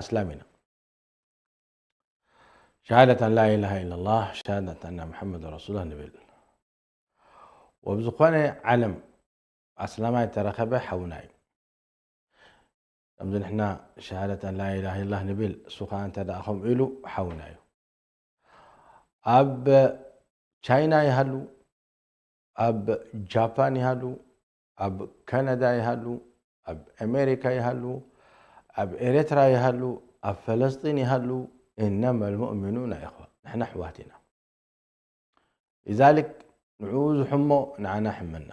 ኣስላም ኢና። ሸሃደት ኣን ላ ኢላሃ ኢላላህ፣ ሸሃደት ኣና ሙሓመድ ረሱሉላህ ንብል። ወብዝኾነ ዓለም ኣስላማይ ተረኸበ ሓውና እዩ። ከምዚ ንሕና ሸሃደት ኣን ላ ኢላሃ ኢላላህ ንብል፣ እሱ ኸዓ እንተ ደኣ ከምኡ ኢሉ ሓውና እዩ። ኣብ ቻይና ይሃሉ፣ ኣብ ጃፓን ይሃሉ፣ ኣብ ካናዳ ይሃሉ፣ ኣብ ኣሜሪካ ይሃሉ፣ ኣብ ኤርትራ ይሃሉ፣ ኣብ ፈለስጢን ይሃሉ፣ እነማ ልሙእሚኑና ኢኽዋ፣ ንሕና ኣሕዋት ኢና። ሊዛሊክ ንዕኡ ዝሕሞ ንዓና ሕመና፣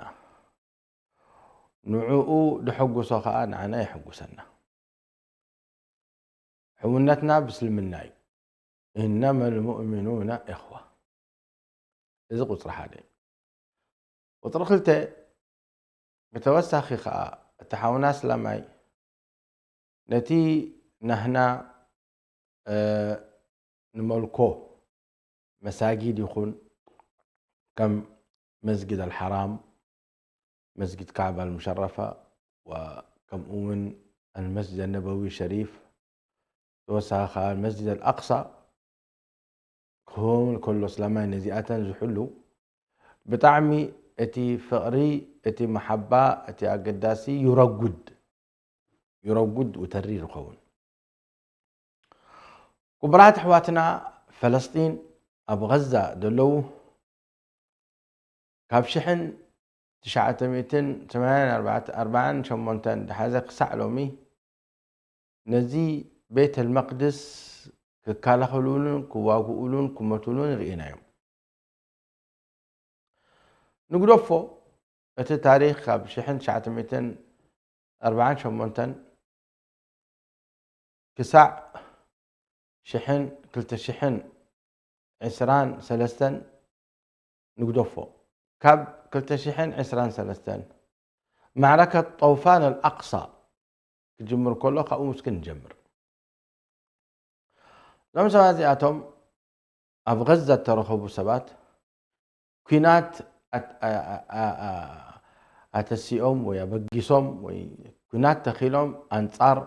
ንዕኡ ደሐጉሶ ኸዓ ንዓና የሐጉሰና። ሕውነትና ብእስልምና እዩ። እነማ ልሙእሚኑና ኢኽዋ። እዚ ቁፅሪ ሓደ እዩ። ቁፅሪ ክልተ፣ ብተወሳኺ ኸዓ እቲ ሓውና ኣስላማይ ነቲ ናህና፣ እ፣ ንመልኮ መሳጊድ ይኹን ከም መስጊድ ኣልሓራም፣ መስጊድ ካዕባ ኣልሙሸረፋ፣ ወከምኡ እውን ኣልመስጅድ ኣነበዊ ሸሪፍ፣ ተወሳኺ ኸዓ መስጅድ ኣልኣቅሳ ክኸውን ከሎ፣ እስላማይ ነዚኣተን ዝሕሉ፣ ብጣዕሚ እቲ ፍቕሪ፣ እቲ መሓባ፣ እቲ ኣገዳሲ ይረጉድ፣ ይረጉድ ወተሪር ይኸውን። ክቡራት ኣሕዋትና ፈለስጢን ኣብ ቐዛ ዘለዉ፣ ካብ ሽሕን ትሽዓተ ሚእትን ሰማንያን ኣርባዕተ፣ ኣርባዓን ሸሞንተን ዝሓዘ ክሳዕ ሎሚ፣ ነዚ ቤት ኣልመቅድስ ክከላኸሉሉን ክዋግኡሉን ክመቱሉን ርኢናዮም። ንግደፎ፣ እቲ ታሪኽ ካብ ሽሕን ትሽዓተ ሚእትን ኣርባዓን ሸሞንተን ክሳዕ ሽሕን፣ ክልተ ሽሕን ዕስራን ሰለስተን ንግደፎ። ካብ ክልተ ሽሕን ዕስራን ሰለስተን ማዕረከት ጠውፋን ኣልኣቅሳ ክጅምር ከሎ፣ ካብኡ እስኪ ንጀምር። እዞም ሰባት እዚኣቶም ኣብ ቐዛ እተረኸቡ ሰባት፣ ኲናት ኣት-፣ ኣ-፣ ኣ-፣ ኣ-፣ ኣ-፣ ኣተሲኦም ወይ ኣበጊሶም ወይ ኲናት ተኺሎም ኣንጻር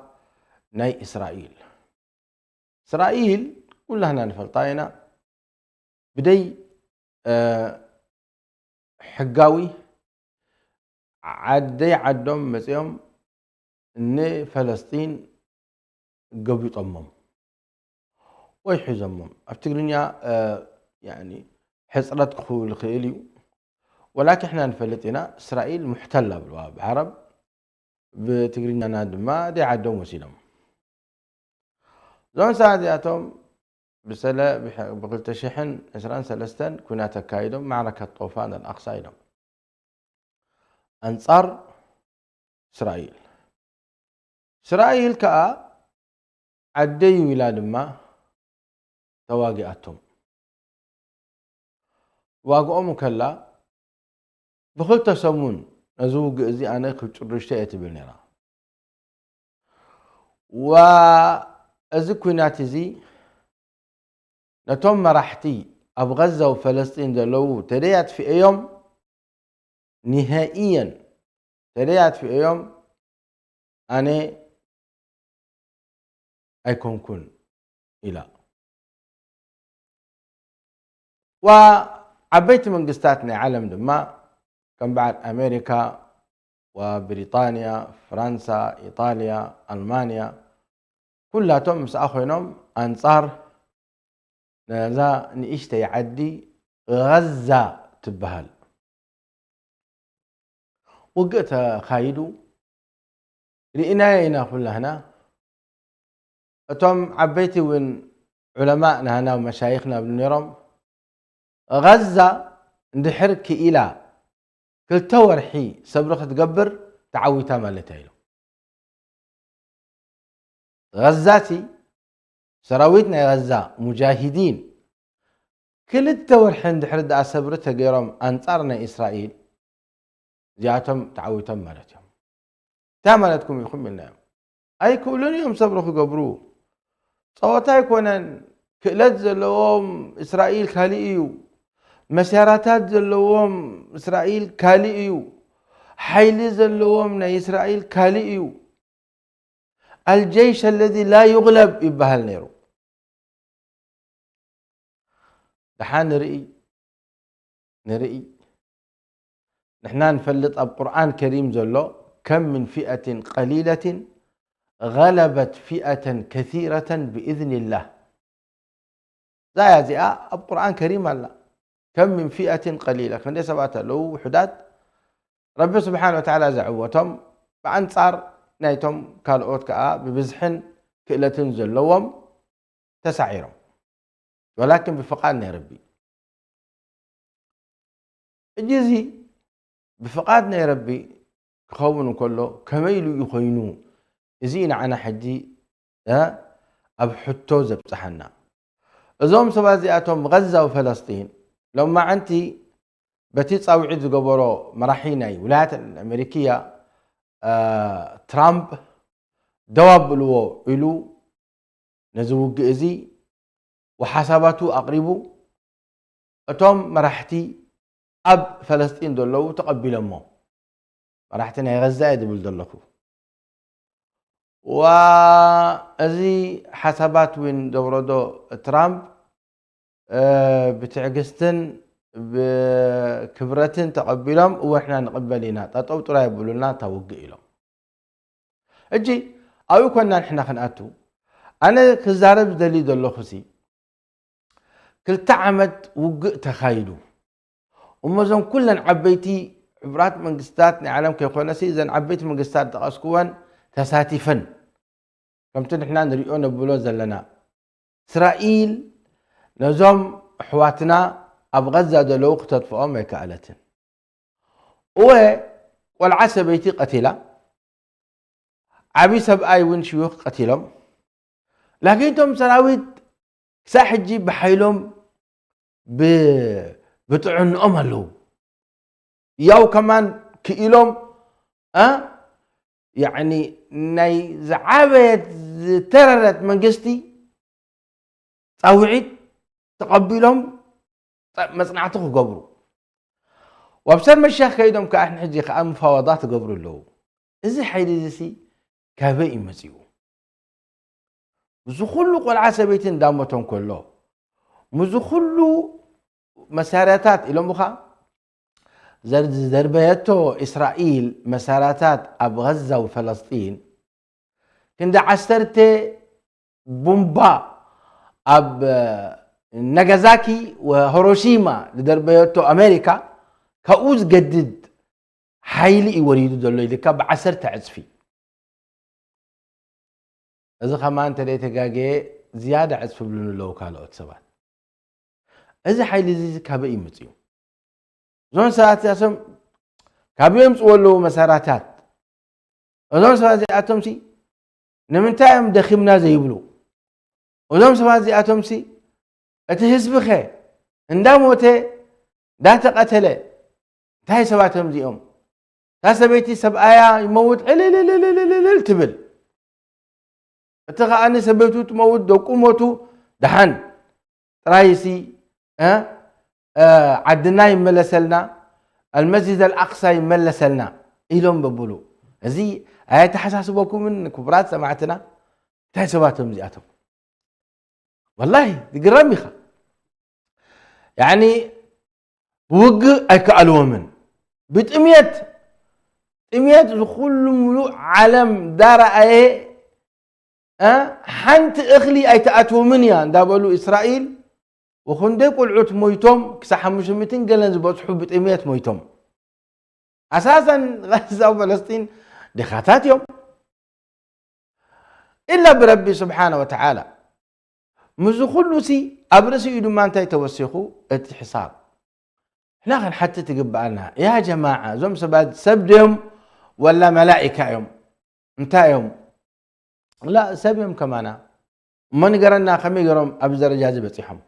ናይ እስራኤል። እስራኤል ኩላህና ንፈልጣ ኢና፣ ብደይ፣ እ፣ ሕጋዊ ዓደይ ዓዶም መጺኦም ንፈለስጢን ገቢጦሞም ወይ ሒዞሞም። ኣብ ትግርኛ፣ እ፣ ያኒ ሕጽረት ክኸውን ይኽእል እዩ። ወላኪ ሕና ንፈልጥ ኢና፣ እስራኤል ሙሕተላ ብልዋ ብዓረብ፣ ብትግርኛና ድማ ደይ ዓዶም ወሲዶም። እዞም ሰባት እዚኣቶም ብሰለ-፣ ብሕ-፣ ብክልተ ሽሕን ዕስራን ሰለስተን ኲናት ኣካይዶም፣ ማዕረከት ጦፋን ኣልኣቕሳ ኢሎም። ኣንጻር እስራኤል። እስራኤል ከኣ ዓደይ ኢላ ድማ ተዋጊኣቶም። ዋግኦም ከላ ብክልተ ሰሙን ነዚ ውግእ እዚ ኣነ ክጭርሽቶ እየ ትብል ነይራ። ወእዚ ኲናት እዚ ነቶም መራሕቲ ኣብ ቐዛ ወፈለስጢን ዘለዉ ተደይ ኣጥፊኤዮም፣ ኒሀኢየን ተደይ ኣጥፊኤዮም፣ ኣነ ኣይኮንኩን ኢላ። ወዓበይቲ መንግስታት ናይ ዓለም ድማ ከም በዓል ኣሜሪካ ወብሪጣንያ፣ ፍራንሳ፣ ኢጣልያ፣ ኣልማንያ፣ ኩላቶም ምስኣ ኮይኖም ኣንጻር ነዛ ንእሽተይ ዓዲ ቐዛ ትበሃል ውግእ ተኻይዱ ርኢናዮ ኢና ኩላህና። እቶም ዓበይቲ እውን ዑለማእ ናህና መሻይኽና ብሉ ነይሮም፣ ቐዛ እንድሕር ክኢላ ክልተ ወርሒ ሰብሪ ክትገብር ተዓዊታ ማለት እያ ኢሎም። ቐዛሲ፣ ሰራዊት ናይ ቐዛ፣ ሙጃሂዲን፣ ክልተ ወርሒ እንድሕር ደኣ ሰብሪ ተገይሮም ኣንጻር ናይ እስራኤል፣ እዚኣቶም ተዓዊቶም ማለት እዮም። እንታይ ማለትኩም ኢኹም ኢልናዮም። ኣይክእሉን እዮም ሰብሪ ክገብሩ። ጸወታ ኣይኮነን። ክእለት ዘለዎም እስራኤል ካልእ እዩ። መሳርያታት ዘለዎም እስራኤል ካልእ እዩ። ሓይሊ ዘለዎም ናይ እስራኤል ካልእ እዩ። الجيش الذي لا يغلب ይበሃል ነይሩ። ደሓን ንርኢ ንርኢ። ንሕና ንፈልጥ ኣብ ቁርኣን ከሪም ዘሎ ከም ምን ፊኣትን ቀሊለትን ገለበት ፊኣተን ከሲረተን ብኢዝኒላህ። እዛ እያ እዚኣ ኣብ ቁርኣን ከሪም ኣላ። ከም ምን ፊኣትን ቀሊላ፣ ክንደይ ሰባት ኣለዉ ውሑዳት ረቢ ስብሓን ወተዓላ ዘዕወቶም ብኣንጻር ናይቶም ካልኦት ከኣ ብብዝሕን ክእለትን ዘለዎም ተሳዒሮም። ወላኪን ብፍቓድ ናይ ረቢ። እጂ እዚ ብፍቓድ ናይ ረቢ ክኸውን እንከሎ ከመይ ኢሉ እዩ ኮይኑ? እዚ እዩ ንዓና ሕጂ ኣብ ሕቶ ዘብጽሓና። እዞም ሰባት እዚኣቶም ቐዛ ወፈለስጢን ሎማዓንቲ በቲ ጻውዒት ዝገበሮ መራሒ ናይ ውላያት ኣሜሪክያ ትራምፕ ደው ኣብልዎ ኢሉ ነዚ ውግእ እዚ ወሓሳባቱ ኣቕሪቡ እቶም መራሕቲ ኣብ ፈለስጢን ዘለዉ ተቐቢሎሞ። መራሕቲ ናይ ገዛ እየ ዝብል ዘለኹ። ዋ እዚ ሓሳባት እውን ዘውረዶ ትራምፕ ብትዕግስትን ብክብረትን ተቐቢሎም እወ ንሕና ንቕበል ኢና፣ ጠጠው ጥራይ ኣብሉልና እታ ውግእ ኢሎም። እጂ ኣብኡ ኮና ንሕና ክንኣቱ። ኣነ ክዛረብ ዝደሊ ዘለኹ ሲ ክልተ ዓመት ውግእ ተኻይዱ እሞ እዞን ኩለን ዓበይቲ ሕቡራት መንግስታት ናይ ዓለም ከይኮነሲ እዘን ዓበይቲ መንግስታት ዝጠቐስኩወን ተሳቲፈን ከምቲ ንሕና ንሪኦ ነብሎ ዘለና እስራኤል ነዞም ኣሕዋትና ኣብ ቐዛ ዘለዉ ክተጥፍኦም ኣይከኣለትን። እወ ቆልዓ ሰበይቲ ቀቲላ ዓብዪ ሰብኣይ እውን ሽዩኽ ቀቲሎም። ላኪን እቶም ሰራዊት ክሳብ ሕጂ ብሓይሎም ብጥዕንኦም ኣለዉ። ያው ከማን ክኢሎም ያዕኒ ናይ ዝዓበየት ዝተረረት መንግስቲ ፃውዒት ተቐቢሎም መፅናዕቲ ክገብሩ ኣብ ሸርም ሸኽ ከይዶም ከዓ ንሕጂ ከዓ ምፋወዳት ይገብሩ ኣለዉ። እዚ ሓይሊ እዚ ሲ ካበይ እዩ መፂኡ? እዚ ኩሉ ቆልዓ ሰበይቲ እንዳሞተ እንከሎ፣ ምዚ ኩሉ መሳርያታት ኢሎምኻ ዝደርበየቶ እስራኤል መሳርያታት ኣብ ጋዛ ወፈለስጢን ክንዲ ዓሰርተ ቡምባ ኣብ ናጋዛኪ ወሂሮሺማ ዝደርበየቶ ኣሜሪካ ካብኡ ዝገድድ ሓይሊ እዩ ወሪዱ ዘሎ ኢልካ ብዓሰርተ ዕፅፊ። እዚ ከማን እንተደይተጋገየ ዝያዳ ዕፅፊ ብሉኒ ኣለዉ ካልኦት ሰባት። እዚ ሓይሊ እዚ ካበይ እዩ መፅኡ? እዞም ሰባት እዚኣቶም ካበይ የምፅዎ ኣለዉ መሳርያታት? እዞም ሰባት እዚኣቶም ሲ ንምንታይ እዮም ደኺምና ዘይብሉ? እዞም ሰባት እዚኣቶም ሲ እቲ ህዝቢ ኸ እንዳሞተ እንዳተቐተለ እንታይ ሰባት እዮም እዚኦም? እታ ሰበይቲ ሰብኣያ ይመውት ዕልልልልልልል ትብል። እቲ ከኣኒ ሰበይቱ ትመውት ደቁ ሞቱ ደሓን ጥራይሲ ዓድና ይመለሰልና ኣልመስጅድ ኣልኣቅሳ ይመለሰልና ኢሎም በብሉ። እዚ ኣየተሓሳስበኩምን ክቡራት ሰማዕትና? እንታይ ሰባቶም እዚኣቶም? ወላሂ ትግረም ኢኻ። ያኒ ብውግእ ኣይከኣልዎምን። ብጥምየት ጥምየት ዝኩሉ ሙሉእ ዓለም ዳረኣየ ሓንቲ እኽሊ ኣይትኣትዎምን እያ እንዳበሉ እስራኤል ወክንደይ ቆልዑት ሞይቶም ክሳብ ሓሙሽተ ሚእትን ገለን ዝበፅሑ ብጥምየት ሞይቶም። ኣሳሰን ጋዛ ፈለስጢን ድኻታት እዮም። ኢላ ብረቢ ስብሓነ ወተዓላ። ምስዚ ኩሉ ሲ ኣብ ርእሲኡ ድማ እንታይ ተወሲኹ እቲ ሕሳብ? ንሕና ክንሓትት ይግብኣና። ያ ጀማዓ እዞም ሰባት ሰብ ድዮም ወላ መላኢካ እዮም? እንታይ እዮም? ላ ሰብ እዮም ከማና። እሞ ንገረና ከመይ ገይሮም ኣብዚ ደረጃ እዚ በፂሖም?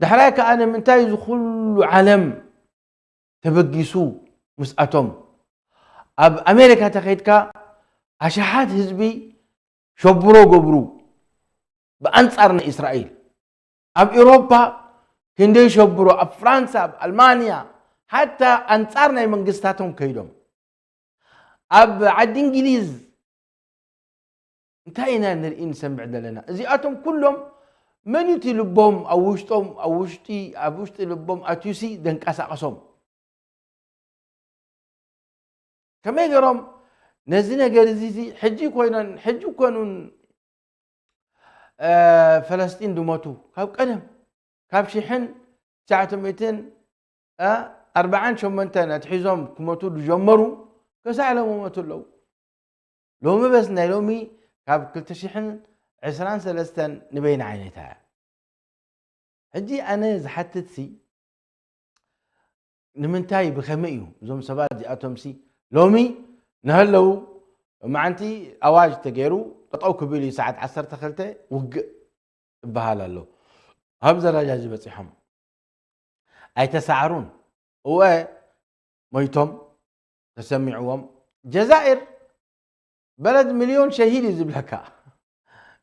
ዳሕራይ ከዓ ንምንታይ እዚ ኩሉ ዓለም ተበጊሱ ምስኣቶም? ኣብ ኣሜሪካ ተኸይድካ ኣሽሓት ህዝቢ ሸብሮ ገብሩ ብኣንጻር ንእስራኤል። ኣብ ኤውሮፓ ክንደይ ሸብሮ፣ ኣብ ፍራንሳ፣ ኣብ ኣልማንያ፣ ሓታ ኣንጻር ናይ መንግስታቶም ከይዶም። ኣብ ዓዲ እንግሊዝ እንታይ ኢና ንርኢ ንሰምዕ ዘለና? እዚኣቶም ኩሎም መን እዩ እቲ ልቦም ኣብ ውሽጦም፣ ኣብ ውሽጢ፣ ኣብ ውሽጢ ልቦም ኣትዩሲ ዘንቀሳቐሶም? ከመይ ገይሮም ነዚ ነገር እዚ ሕጂ ኮይነን፣ ሕጂ ኮኑን፣ እ፣ ፈለስጢን ድሞቱ? ካብ ቀደም፣ ካብ ሽሕን ትሽዓተ ሚእትን፣ እ፣ ኣርባዓን ሸሞንተን ኣትሒዞም ክሞቱ ዝጀመሩ፣ ክሳዕ ሎሚ ሞቱ ኣለዉ። ሎሚ በስ ናይ ሎሚ ካብ ክልተ ሽሕን ዕስራን ሰለስተን ንበይና ዓይነታ እያ። ሕጂ ኣነ ዝሓትትሲ፣ ንምንታይ፣ ብኸመይ እዩ እዞም ሰባት እዚኣቶምሲ ሎሚ ንሃለዉ፣ መዓንቲ ኣዋጅ ተገይሩ ጠጠው ክብል እዩ፣ ሰዓት ዓሰርተ ክልተ ውግእ ይበሃል ኣሎ። ኣብዚ ደረጃ እዚ በጺሖም። ኣይተሳዕሩን። እወ፣ ሞይቶም ተሰሚዕዎም። ጀዛኢር በለድ ሚልዮን ሸሂድ እዩ ዝብለካ።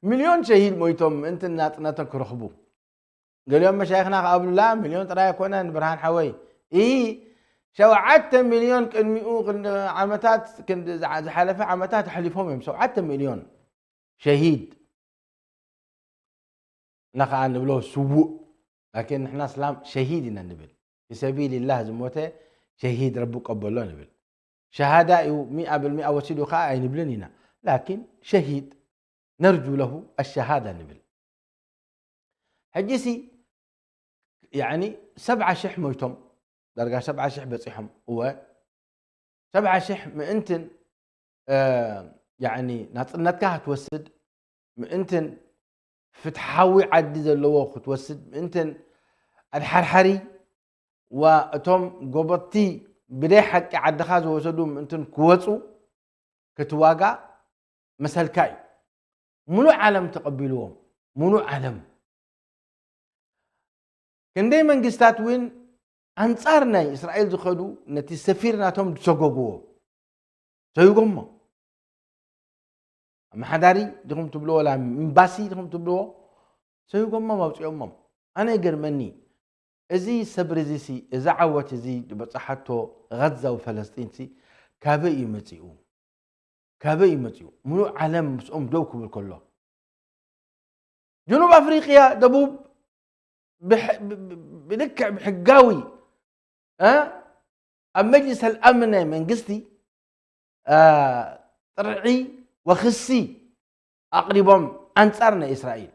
ሚልዮን ሸሂድ ሞይቶም ምእንቲ ናጽነቶም ክረኽቡ። ገሊኦም መሻይኽና ክኣብሉላ፣ ሚልዮን ጥራይ ኣይኮነን ብርሃን ሓወይ። ኢ፣ ሸውዓተ ሚልዮን ቅድሚኡ፣ ክንዲ ዓመታት፣ ክንዲ ዝዓ-፣ ዝሓለፈ ዓመታት ኣሕሊፎም እዮም። ሸውዓተ ሚልዮን ሸሂድ። እና ኸዓ ንብሎ ስዉእ። ላኪን ንሕና እስላም ሸሂድ ኢና ንብል። ፊ ሰቢልላህ ዝሞተ ሸሂድ ረቢ ቀበሎ ንብል። ሸሃዳ እዩ፣ ሚኣ ብልሚኣ ወሲዱ ኸዓ ኣይንብልን ኢና። ላኪን ሸሂድ ነርጁ ለሁ ኣሸሃዳ ንብል። ሕጂሲ፣ ያዕኒ፣ ሰብዓ ሽሕ ሞይቶም፣ ዳርጋ ሰብዓ ሽሕ በጺሖም። እወ፣ ሰብዓ ሽሕ ምእንትን፣ እ፣ ያዕኒ፣ ናጽነትካ ክትወስድ፣ ምእንትን ፍትሓዊ ዓዲ ዘለዎ ክትወስድ፣ ምእንትን ኣድሓርሓሪ፣ ዋ፣ እቶም ጎበጥቲ ብደይ ሓቂ ዓድኻ ዝወሰዱ ምእንትን ክወጹ ክትዋጋእ መሰልካ እዩ። ሙሉእ ዓለም ተቐቢልዎም፣ ሙሉእ ዓለም። ክንደይ መንግስታት እውን ኣንጻር ናይ እስራኤል ዝኸዱ ነቲ ሰፊር ናቶም ዝሰጎግዎ፣ ሰይጎሞ። ኣመሓዳሪ ዲኹም ትብልዎ፣ ወላ ኤምባሲ ዲኹም ትብልዎ፣ ሰይጎሞም ኣውጺኦሞም። ኣነ ይገርመኒ፣ እዚ ሰብሪ እዚሲ፣ እዚ ዓወት እዚ ዝበጻሓቶ ጋዛ ወፈለስጢንሲ ካበይ እዩ መጺኡ? ካበይ እዩ መጺኡ? ምሉእ ዓለም ምስኦም ደው ክብል ከሎ፣ ጀኑብ ኣፍሪቅያ፣ ደቡብ ብሕ-፣ ብ-፣ ብ-፣ ብልክዕ ብሕጋዊ፣ እ፣ ኣብ መጅሊስ ኣልኣምን ናይ መንግስቲ፣ እ፣ ጥርዒ ወክሲ ኣቕሪቦም ኣንጻር ናይ እስራኤል።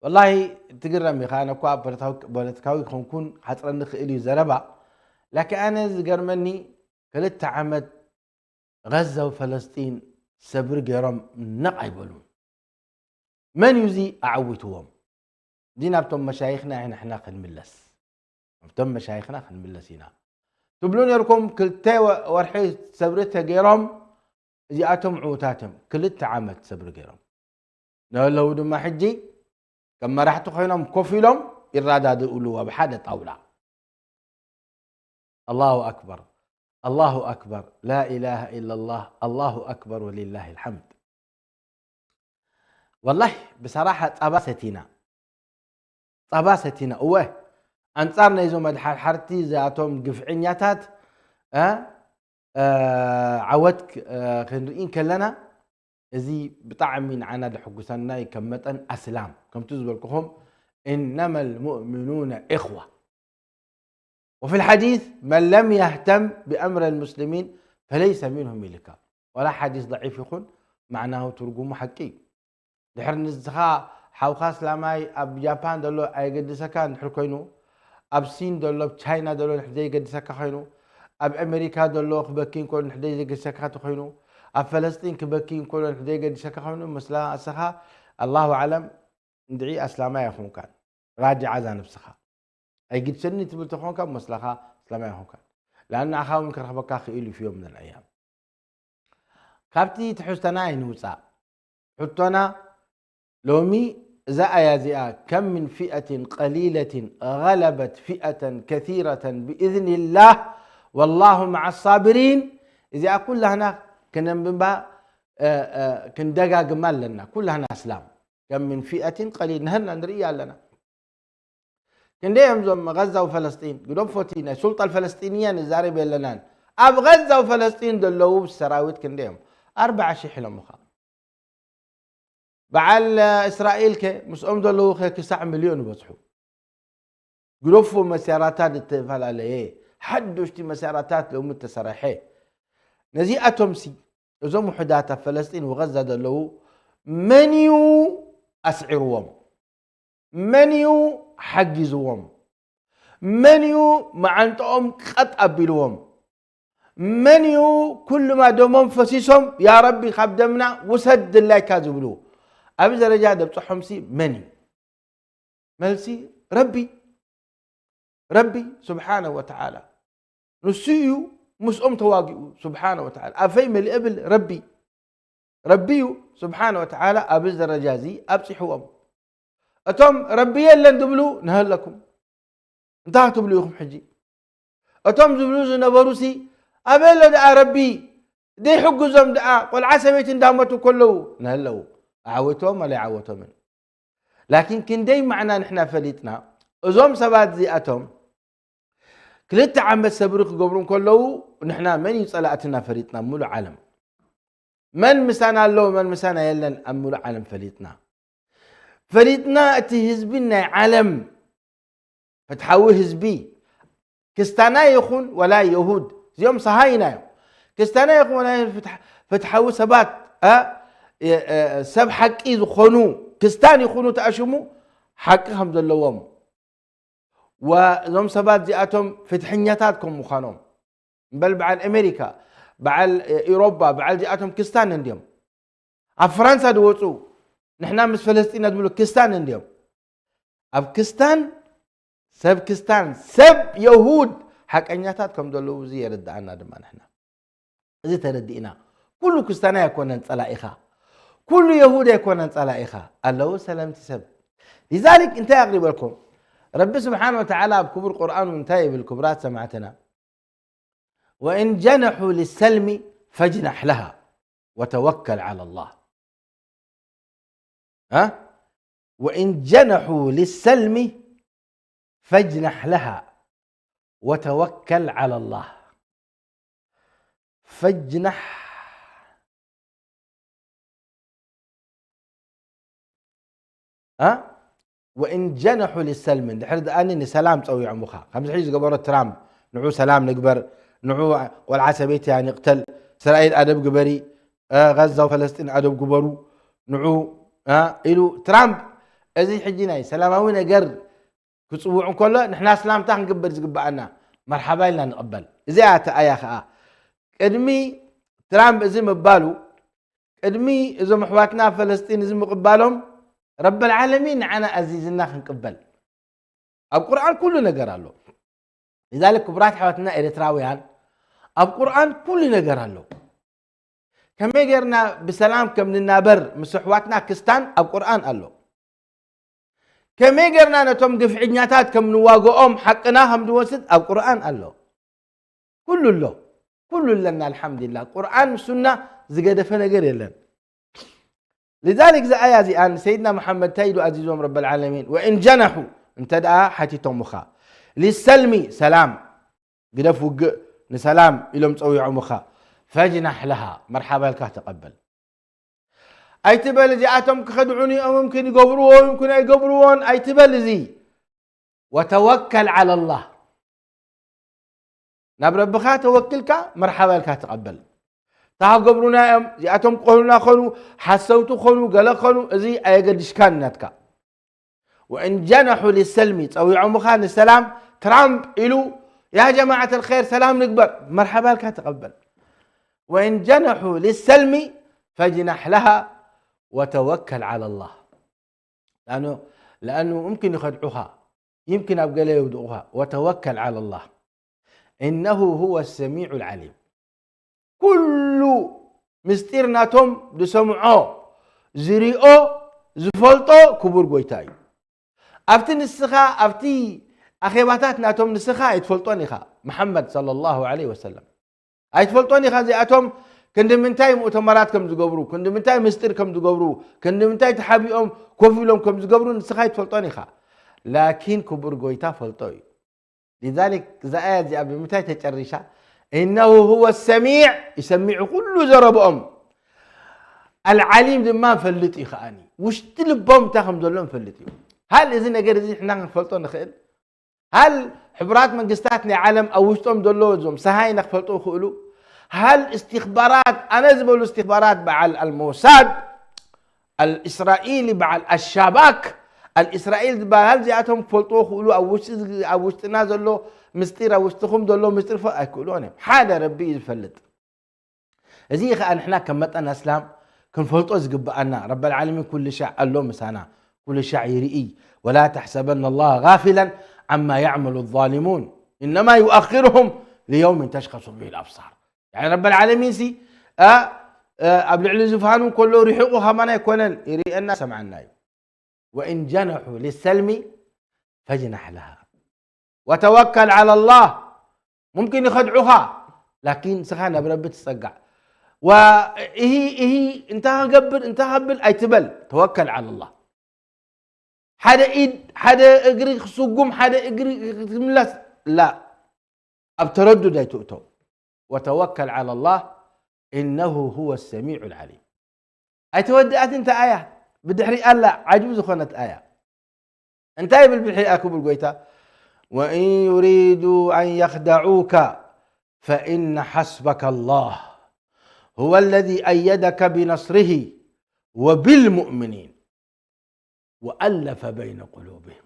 ወላሂ ትግረም ኢኻ። ኣነ እኳ ፖለቲካዊ፣ ፖለቲካዊ ክኾንኩን ሓጽረኒ ክእል እዩ ዘረባ። ላኪን ኣነ ዝገርመኒ ክልተ ዓመት ጋዛ ወፈለስጢን ሰብሪ ገይሮም ነቕ ኣይበሉን። መን እዩ እዚ ኣዓዊትዎም? እዚ ናብቶም መሻይኽና ኢና ንሕና ክንምለስ። ናብቶም መሻይኽና ክንምለስ ኢና። ትብሉ ነርኩም ክልተ ወ-፣ ወርሒ ሰብሪ ተገይሮም፣ እዚኣቶም ዕዉታት እዮም። ክልተ ዓመት ሰብሪ ገይሮም። ንህለው ድማ ሕጂ ከም መራሕቲ ኮይኖም ኮፍ ኢሎም ይረዳድእሉ ኣብ ሓደ ጣውላ። ኣላሁ ኣክበር፣ ኣላሁ ኣክበር፣ ላኢላሃ ኢላላህ፣ ኣላሁ ኣክበር ወሊላሂል ሓምድ። ወላሂ ብሰራሓ ጻባ ሰቲና፣ ጻባ ሰቲና። እወ፣ ኣንጻር ናይዞም ኣድሓርሓርቲ እዚኣቶም ግፍዕኛታት፣ እ፣ እ፣ ዓወት ክ-፣ እ፣ ክንርኢ እንከለና፣ እዚ ብጣዕሚ ንዓና ዘሐጉሰና እዩ። ከም መጠን ኣስላም፣ ከምቲ ዝበልኩኹም፣ إنما المؤمنون إخوة. وفي الحديث، من لم يهتم بأمر المسلمين فليس منهم ኢልካ። ዋላ ሓዲስ ضعيف ይኹን፣ ማዕናዊ ትርጉሙ ሓቂ እዩ። ድሕር ንስኻ ሓውኻ እስላማይ ኣብ ጃፓን ዘሎ ኣየገድሰካ እንድሕር ኮይኑ፣ ኣብ ሲን ዘሎ፣ ኣብ ቻይና ዘሎ እንድሕር ዘየገድሰካ ኮይኑ፣ ኣብ ኣሜሪካ ዘሎ ክበኪ እንከሎ እንድሕር ዘየገድሰካ ተኮይኑ፣ ኣብ ፈለስጢን ክበኪ እንከሎ እንድሕር ዘየገድሰካ ኮይኑ፣ ምስላ እስኻ ኣላሁ ኣዕለም እንድዒ ኣስላማይ ኣይኮንካን። ራጅዓ እዛ ነብስኻ። ኣይግድሰኒ ትብል ተኾንካ፣ መስለኻ እስላማይ ኣይኮንካን። ለኣን ንዓኻ እውን ክረኽበካ ክእል እዩ ፊ ዮም ምን ኣልኣያም። ካብቲ ትሕዝቶና ኣይንውጻእ። ሕቶና ሎሚ እዛ ኣያ እዚኣ፣ "ከም ምን ፊአትን ቀሊለትን ገለበት ፊአተን ከሲረተን ብኢዝኒላህ ወላሁ መዓ ሳብሪን", እዚኣ ኩላህና ክነንብባ፣ እ፣ እ፣ ክንደጋግማ ኣለና። ኩላህና እስላም። ከም ምን ፊአትን ቀሊል፣ ንህና ንርኢ ኣለና። ክንደይ እዮም እዞም ጋዛ ወፈለስጢን? ግደፎቲ፣ ናይ ሱልጣ ኣልፈለስጢንያ ንዛረብ የለናን። ኣብ ጋዛ ወፈለስጢን ዘለዉ ሰራዊት ክንደይ እዮም? ኣርብዓ ሽሕ ኢሎምኻ። በዓል እስራኤል ከ ምስኦም ዘለዉ ከ ክሳዕ ሚልዮን ይበጽሑ። ግደፎ መሳርያታት ዝተፈላለየ፣ ሓደሽቲ መሳርያታት ሎሚ እተሰርሐ። ነዚኣቶምሲ፣ እዞም ውሑዳት ኣብ ፈለስጢን ወገዛ ዘለዉ፣ መን እዩ ኣስዒርዎም? መን እዩ ሓጊዝዎም? መን እዩ መዓንጥኦም ቀጥ ኣቢልዎም? መን እዩ ኩሉማ ደሞም ፈሲሶም፣ "ያ ረቢ፣ ካብ ደምና ውሰድ ድላይካ" ዝብሉ? ኣብዚ ደረጃ ደብጽሖምሲ መን እዩ? መልሲ፣ ረቢ። ረቢ ስብሓነሁ ወተዓላ። ንሱ እዩ ምስኦም ተዋጊኡ፣ ስብሓነሁ ወተዓላ። ኣፈይ መሊአ ብል ረቢ። ረቢ እዩ ስብሓነሁ ወተዓላ ኣብዚ ደረጃ እዚ ኣብጺሕዎም። እቶም ረቢ የለን ዝብሉ፣ ንሀለኩም። እንታይ ክትብሉ ኢኹም ሕጂ? እቶም ዝብሉ ዝነበሩሲ፣ ኣበይ ኣሎ ደኣ ረቢ? ዘይሕግዞም ደኣ፣ ቆልዓ ሰበይቲ እንዳሞቱ ከለዉ፣ ንሀለዉ። ኣዓወትዎም ኣለ ኣይዓወቶምን። ላኪን ክንደይ ማዕና ንሕና ፈሊጥና፣ እዞም ሰባት እዚኣቶም ክልተ ዓመት ሰብሪ ክገብሩ እንከለዉ፣ ንሕና መን እዩ ጸላእትና ፈሊጥና፣ ሙሉእ ዓለም። መን ምሳና ኣሎ፣ መን ምሳና የለን፣ ኣብ ሙሉእ ዓለም ፈሊጥና። ፈሊጥና፣ እቲ ህዝቢ ናይ ዓለም ፍትሓዊ ህዝቢ፣ ክስታና ይኹን ወላ የሁድ፣ እዚኦም ሰሃይና እዮም። ክስታና ይኹን ወላ ፍትሕ-፣ ፍትሓዊ ሰባት፣ እ፣ እ፣ እ፣ ሰብ ሓቂ ዝኾኑ፣ ክስታን ይኹኑ ተኣሽሙ፣ ሓቂ ከም ዘለዎም፣ ወእዞም ሰባት እዚኣቶም ፍትሐኛታት ከም ምዃኖም፣ እምበል በዓል ኣሜሪካ፣ በዓል ኤውሮጳ፣ በዓል እዚኣቶም ክስታን እንድዮም። ኣብ ፍራንሳ ዝወፁ፣ ንሕና ምስ ፈለስጢና ዝብሉ ክስታን እንድዮም። ኣብ ክስታን፣ ሰብ ክስታን፣ ሰብ የሁድ ሓቀኛታት ከም ዘለዉ እዚ የረድኣና ድማ ንሕና። እዚ ተረዲእና። ኩሉ ክስታን ኣይኮነን ጸላኢኻ። ኩሉ የሁድ ኣይኮነን ጸላኢኻ። ኣለዉ ሰለምቲ ሰብ። ሊዛሊክ እንታይ ኣቕሪበልኩም? ረቢ ስብሓን ወተዓላ ኣብ ክቡር ቁርኣኑ እንታይ ይብል? ክቡራት ሰማዕትና፣ "ወእን ጀነሑ ሊሰልሚ ፈጅናሕ ለሃ ወተወከል ዓላ ላህ." ها؟ "ወእን ጀነሑ ሊሰልሚ ፈጅናሕ ለሃ ወተወከል ዓላ ላህ." ፈጅናሕ፣ ها? "ወእን ጀነሑ ሊሰልሚ"፣ እንድሕር ደኣኒ ንሰላም ጸዊዖምኻ፣ ከምዚ ሕጂ ዝገበሮ ትራምፕ፣ ንዑ ሰላም ንግበር፣ ንዑ ቆልዓ ሰበይቲ ንቕተል፣ እስራኤል ኣደብ ግበሪ፣ እ፣ ጋዛ ፈለስጢን ኣደብ ግበሩ፣ ንዑ፣ እ፣ ኢሉ ትራምፕ፣ እዚ ሕጂ ናይ ሰላማዊ ነገር ክጽውዕ እንከሎ፣ ንሕና ሰላምታ ክንግበር ዝግብኣና፣ መርሓባ ኢልና ንቕበል። እዚኣ እታ ኣያ ኸኣ፣ ቅድሚ ትራምፕ እዚ ምባሉ፣ ቅድሚ እዞም ኣሕዋትና ኣብ ፈለስጢን እዚ ምቕባሎም፣ ረበል ዓለሚን ንዓና ኣዚዝና ክንቅበል። ኣብ ቁርኣን ኩሉ ነገር ኣሎ። ሊዛሊክ ክቡራት ኣሕዋትና ኤርትራውያን፣ ኣብ ቁርኣን ኩሉ ነገር ኣሎ። ከመይ ጌርና ብሰላም ከም ንናበር ምስ ኣሕዋትና ክስታን ኣብ ቁርኣን ኣሎ። ከመይ ጌርና ነቶም ግፍዕኛታት ከም ንዋግኦም ሓቅና ከም ንወስድ ኣብ ቁርኣን ኣሎ። ኩሉ ኣሎ። ኩሉ ኣለና ኣልሓምዱሊላህ። ቁርኣን ሱና ዝገደፈ ነገር የለን። ሊዛሊክ እዛ ኣያ እዚኣ ንሰይድና መሓመድ እንታይ ኢሉ ኣዚዞም ረበል ዓለሚን? "ወእን ጀነሑ"፣ እንተ ደኣ ሓቲቶምኻ፣ "ሊሰልሚ"፣ ሰላም፣ ግደፍ ውግእ፣ ንሰላም ኢሎም ጸዊዖምኻ፣ "ፈጅናሕ ለሃ"፣ መርሓባ ኢልካ ተቐበል። ኣይትበል፣ "እዚኣቶም ክኸድዑኒ እዮም፣ ይምክን ይገብርዎ፣ ይምክን ኣይገብርዎን" ኣይትበል። እዚ "ወተወከል ዓላ ላህ"፣ ናብ ረብኻ ተወኪልካ መርሓባ ኢልካ ተቐበል። እታ ክገብሩና እዮም፣ እዚኣቶም ክቆህሉና ኾኑ፣ ሓሰውቲ ኾኑ፣ ገለ ኾኑ፣ እዚ ኣየገድሽካን ናትካ። "ወእን ጀነሑ ሊሰልሚ"፣ ጸዊዖምኻ ንሰላም፣ ትራምፕ ኢሉ፣ "ያ ጀማዓት ኣልኸይር፣ ሰላም ንግበር" መርሓባ ኢልካ ተቐበል። "ወእን ጀነሑ ሊሰልሚ ፈጅናሕ ለሃ ወተወከል ዓላ ላህ"። ለኣኑ፣ ለኣኑ እምክን ይኸድዑኻ፣ ይምክን ኣብ ገለ የውድቑኻ። "ወተወከል ዓላ ላህ፣ ኢነሁ ሁወ ሰሚዑ ልዓሊም።" ኩሉ ምስጢር ናቶም ዝሰምዖ፣ ዝሪኦ፣ ዝፈልጦ ክቡር ጎይታ እዩ። ኣብቲ ንስኻ፣ ኣብቲ ኣኼባታት ናቶም ንስኻ ኣይትፈልጦን ኢኻ፣ መሓመድ ሰለላሁ ዐለይሂ ወሰለም። ኣይትፈልጦን ኢኻ እዚኣቶም ክንዲ ምንታይ ሙእተመራት ከም ዝገብሩ፣ ክንዲ ምንታይ ምስጢር ከም ዝገብሩ፣ ክንዲ ምንታይ ተሓቢኦም ኮፍ ኢሎም ከም ዝገብሩ ንስኻ ኣይትፈልጦን ኢኻ። ላኪን ክቡር ጎይታ ፈልጦ እዩ። ሊዛሊክ እዛ ኣያ እዚኣ ብምንታይ ተጨሪሻ? ኢነሁ ሁወ ሰሚዕ፣ ይሰሚዑ ኩሉ ዘረብኦም። ኣልዓሊም ድማ ፈልጥ እዩ ከኣኒ። ውሽጢ ልቦም እንታይ ከም ዘሎ ንፈልጥ እዩ። ሃል እዚ ነገር እዚ ንሕና ክንፈልጦ ንኽእል? ሃል ሕቡራት መንግስታት ናይ ዓለም ኣብ ውሽጦም ዘሎ እዞም ሰሃይና ክፈልጡ ይኽእሉ? ሃል እስትኽባራት፣ ኣነ ዝበሉ እስትኽባራት በዓል ኣልሞሳድ ኣልእስራኤሊ፣ በዓል ኣሻባክ ኣልእስራኤል ዝበሃል፣ እዚኣቶም ክፈልጥዎ ክእሉ፣ ኣብ ውሽጢ፣ ኣብ ውሽጥና ዘሎ ምስጢር፣ ኣብ ውሽጥኹም ዘሎ ምስጢር ክፈ-፣ ኣይክእልዎን እዮም። ሓደ ረቢ እዩ ዝፈልጥ። እዚ ኸኣ ንሕና ከም መጠን ኣስላም ክንፈልጦ ዝግብኣና። ረበል ዓለሚን ኩሉ ሻዕ ኣሎ ምሳና፣ ኩሉ ሻዕ ይርኢ። ولا تحسبن الله غافلا عما يعمل الظالمون إنما يؤخرهم ليوم تشخص فيه الأبصار። يعني ረበል ዓለሚን ሲ፣ እ፣ እ፣ ኣብ ልዕሊ ዝፋኑ ከሎ ርሒቑ ኸማና ኣይኮነን፣ ይርእየና ሰምዓና እዩ። وإن جنحوا للسلم فاجنح لها وتوكل على الله. ممكن ይኸድዑኻ፣ ላኪን ንስኻ ናብ ረቢ ትጸጋዕ። ወ-፣ እሂ፣ እሂ፣ እንታይ ክገብር፣ እንታይ ክብል ኣይትበል። ተወከል على الله። ሓደ ኢድ፣ ሓደ እግሪ ክስጉም፣ ሓደ እግሪ ክምለስ፣ ላ። ኣብ ተረዱድ ኣይትእቶ። وتوكل على الله إنه هو السميع العليم. ኣይተወድኣትን እታ ኣያ፣ ብድሕሪ ኣላ ዓጅብ ዝኾነት ኣያ። እንታይ ይብል ብድሕሪኣ ክቡር ጎይታ? وإن يريدوا أن يخدعوك فإن حسبك الله هو الذي أيدك بنصره وبالمؤمنين وألف بين قلوبهم.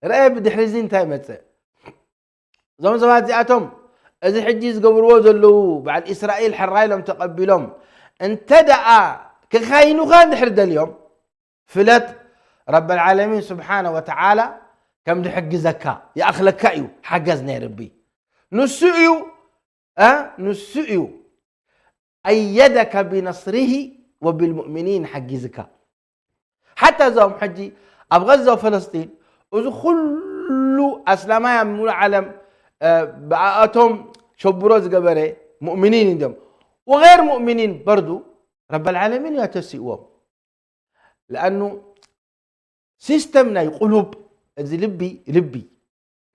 ረኣየ ብድሕሪ እዚ እንታይ መጽእ? እዞም ሰባት እዚኣቶም እዚ ሕጂ ዝገብርዎ ዘለዉ በዓል እስራኤል ሕራይ ኢሎም ተቐቢሎም እንተ ደኣ ክኻይኑኻ እንድሕር ደልዮም፣ ፍለጥ ረበል ዓለሚን ስብሓነ ወተዓላ ከም ድሕግዘካ ይኣኽለካ እዩ። ሓገዝ ናይ ረቢ ንሱ እዩ፣ እ፣ ንሱ እዩ። أيدك بنصره وبالمؤمنين ሓጊዝካ። ሓታ እዞም ሕጂ ኣብ ገዛ ፈለስጢን እዚ ኩሉ ኣስላማይ ኣብ ሙሉእ ዓለም፣ እ፣ ብኣቶም ሸብሮ ዝገበረ ሙእሚኒን እዮም። ወገይር ሙእሚኒን በርዱ ረበል ዓለሚን እዩ ኣተሲእዎም። ለኣኑ ሲስተም ናይ ቁሉብ፣ እዚ ልቢ፣ ልቢ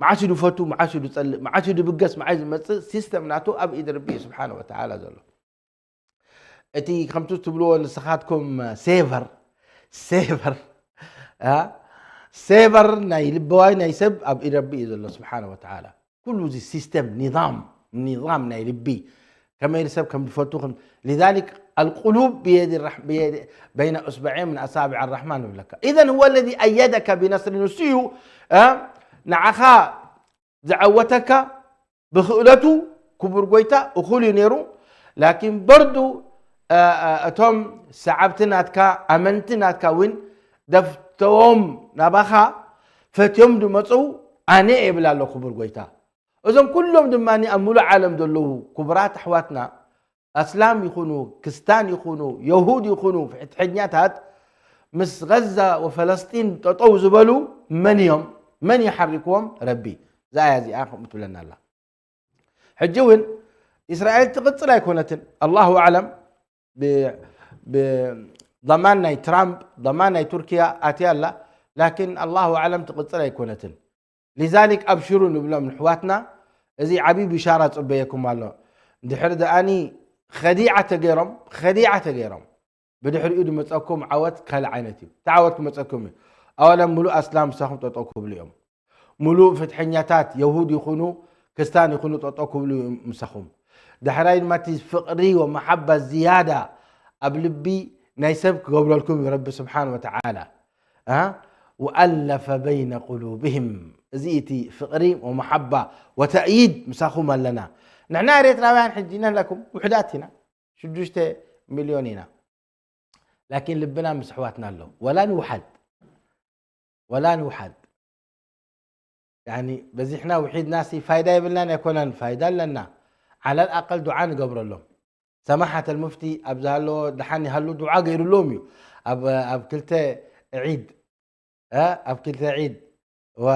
መዓስ እዩ ድፈቱ፣ መዓስ እዩ ድጸልእ፣ መዓስ እዩ ድብገስ፣ መዓስ እዩ ዝመጽእ፣ ሲስተም ናቱ ኣብ ኢድ ረቢ እዩ ስብሓነ ወተዓላ ዘሎ። እቲ ከምቲ ትብልዎ ንስኻትኩም ሴቨር፣ ሴቨር፣ አ? ሴቨር ናይ ልበዋይ ናይ ሰብ ኣብ ኢድ ረቢ እዩ ዘሎ ስብሓነ ወተዓላ። ኩሉ እዚ ሲስተም ኒዛም፣ ኒዛም ናይ ልቢ ከመይ ኢሉ ሰብ ከም ዝፈቱ ከም-፣ لذلك القلوب بيد الرح-، بيد، بين أصبعين من أصابع الرحمن ይብለካ። إذن هو الذي أيدك بنصره ንሱ እዩ፣ እ፣ ንዓኻ ዝዓወተካ ብክእለቱ ክቡር ጎይታ እኹል እዩ ነይሩ። ላኪን በርዱ፣ እ፣ እ፣ እቶም ሰዓብቲ ናትካ፣ ኣመንቲ ናትካ እውን ደፍተዎም ናባኻ ፈትዮም ዝመፁ ኣነ እየ ይብል ኣሎ ክቡር ጎይታ። እዞም ኩሎም ድማ ኣብ ሙሉእ ዓለም ዘለዉ ክቡራት ኣሕዋትና፣ ኣስላም ይኹኑ፣ ክስታን ይኹኑ፣ የሁድ ይኹኑ፣ ፍትሐኛታት ምስ ገዛ ወፈለስጢን ጠጠው ዝበሉ መን እዮም? መን ይሓሪክዎም? ረቢ። እዛ ኣያ እዚኣ ከምኡ ትብለና ኣላ። ሕጂ እውን እስራኤል ትቕጽል ኣይኮነትን። ኣላሁ ኣዕለም ብ-፣ ብ-፣ ضمان ናይ ትራምፕ፣ ضمان ናይ ቱርኪያ ኣትያ ኣላ። ላኪን ኣላሁ ኣዕለም ትቕጽል ኣይኮነትን። ሊዛሊክ ኣብሽሩ ንብሎም ንሕዋትና፣ እዚ ዓብዪ ብሻራ ጽበየኩም ኣሎ። እንድሕር ደኣኒ ኸዲዓ ተገይሮም፣ ኸዲዓ ተገይሮም፣ ብድሕሪኡ ዝመጸኩም ዓወት ካልእ ዓይነት እዩ። እቲ ዓወት ክመጸኩም እዩ። ኣወለን ምሉእ ኣስላም ምሳኹም ጠጠው ክብሉ እዮም። ምሉእ ፍትሐኛታት የሁድ ይኹኑ፣ ክስታን ይኹኑ ጠጠው ክብሉ እዮም ምሳኹም። ዳሕራይ ድማ እቲ ፍቕሪ ወመሓባ ዝያዳ ኣብ ልቢ ናይ ሰብ ክገብረልኩም እዩ ረቢ ስብሓን ወተዓላ። እ? ወኣለፈ በይነ ቁሉብህም። እዚ እቲ ፍቕሪ ወመሓባ ወተእይድ ምሳኹም ኣለና። ንሕና ኤርትራውያን ሕጂ ነህለኩም ውሕዳት ኢና። ሽዱሽተ ሚልዮን ኢና። ላኪን ልብና ምስ ኣሕዋትና ኣሎ። ወላ ንውሓድ። ወላ ንውሓድ። ያኒ በዚሕና ውሒድናሲ ፋይዳ የብልናን ኣይኮነን፣ ፋይዳ ኣለና። ዓለል ኣቀል ዱዓ ንገብረሎም። ሰማሓት ኣልሙፍቲ ኣብ ዝሃለዎ ደሓን ይሃሉ ዱዓ ገይሩሎም እዩ። ኣብ፣ ኣብ ክልተ ዒድ፣ እ፣ ኣብ ክልተ ዒድ። ዋ፣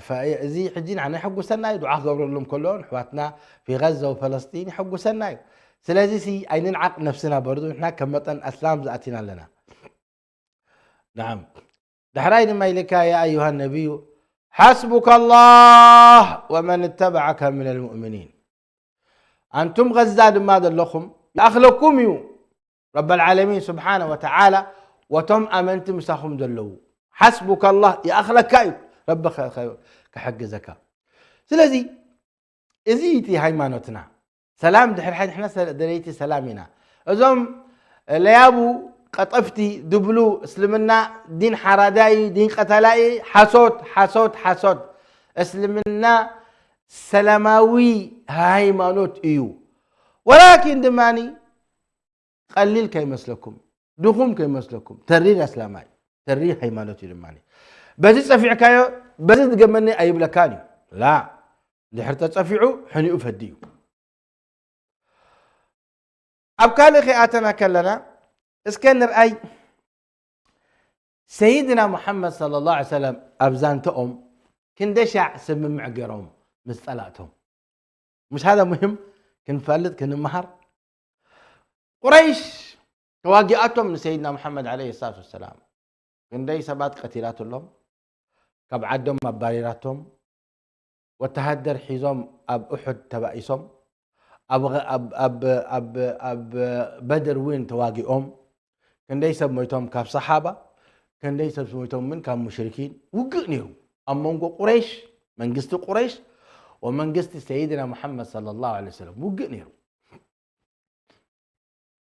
ፈ-፣ እዚ ሕጂ ንዓና የሐጉሰና እዩ። ዱዓ ክገብረሎም ከሎ ንሕዋትና ፊ ጋዛ ወፈለስጢን የሐጉሰና እዩ። ስለዚ ሲ ኣይንንዓቕ ነፍስና በርዱ፣ ንሕና ከም መጠን ኣስላም ዝኣቲና ኣለና። ናዓም። ዳሕራይ ድማ ኢልካ፣ ያ ኣዩሃ ነቢዩ፣ ሓስቡከ ኣላህ ወመን እተበዐከ ሚነል ሙእሚኒን። ኣንቱም ገዛ ድማ ዘለኹም፣ ይኣኽለኩም እዩ። ረበል ዓለሚን ስብሓነ ወተዓላ ወቶም ኣመንቲ ምሳኹም ዘለዉ ሓስቡካ ኣላህ ይኣኽለካ እዩ። ረቢ ከ- ከ- ክሕግዘካ። ስለዚ እዚ እቲ ሃይማኖትና። ሰላም ድሕር ሓይ ንሕና ሰ- ደለይቲ ሰላም ኢና። እዞም ለያቡ ቀጠፍቲ ድብሉ እስልምና ዲን ሓራዳይ ዲን ቀተላይ ሓሶት ሓሶት ሓሶት። እስልምና ሰላማዊ ሃይማኖት እዩ። ወላኪን ድማ ቀሊል ከይመስለኩም፣ ድኹም ከይመስለኩም፣ ተሪር ኣስላማይ፣ ተሪር ሃይማኖት እዩ ድማ። በዚ ጸፊዕካዮ፣ በዚ ድገመኒ ኣይብለካን እዩ። ላ፣ ድሕር ተጸፊዑ ሕኒኡ ፈዲ እዩ። ኣብ ካልእ ከይኣተና ከለና፣ እስከ ንርኣይ ሰይድና ሙሓመድ ሰለላሁ ዐለይሂ ወሰለም ኣብ ዛንተኦም ክንደይ ሻዕ ስምምዕ ገይሮም ምስ ጸላእቶም። مش هذا مهم؟ ክንፈልጥ ክንመሃር። ቁረይሽ ተዋጊኣቶም ንሰይድና ሙሓመድ ዓለይሂ ሰላቱ ወሰላም ክንደይ ሰባት ቀቲላትሎም፣ ካብ ዓዶም ኣባሪራቶም፣ ወተሃደር ሒዞም ኣብ ኡሑድ ተባኢሶም፣ ኣብ በድር እውን ተዋጊኦም፣ ክንደይ ሰብ ሞይቶም ካብ ሰሓባ፣ ክንደይ ሰብ ሞይቶም ምን ካብ ሙሽሪኪን። ውግእ ነይሩ ኣብ መንጎ ቁረይሽ፣ መንግስቲ ቁረይሽ ወመንግስቲ ሰይድና ሙሓመድ ሰለላሁ ዐለይሂ ወሰለም ውግእ ነይሩ።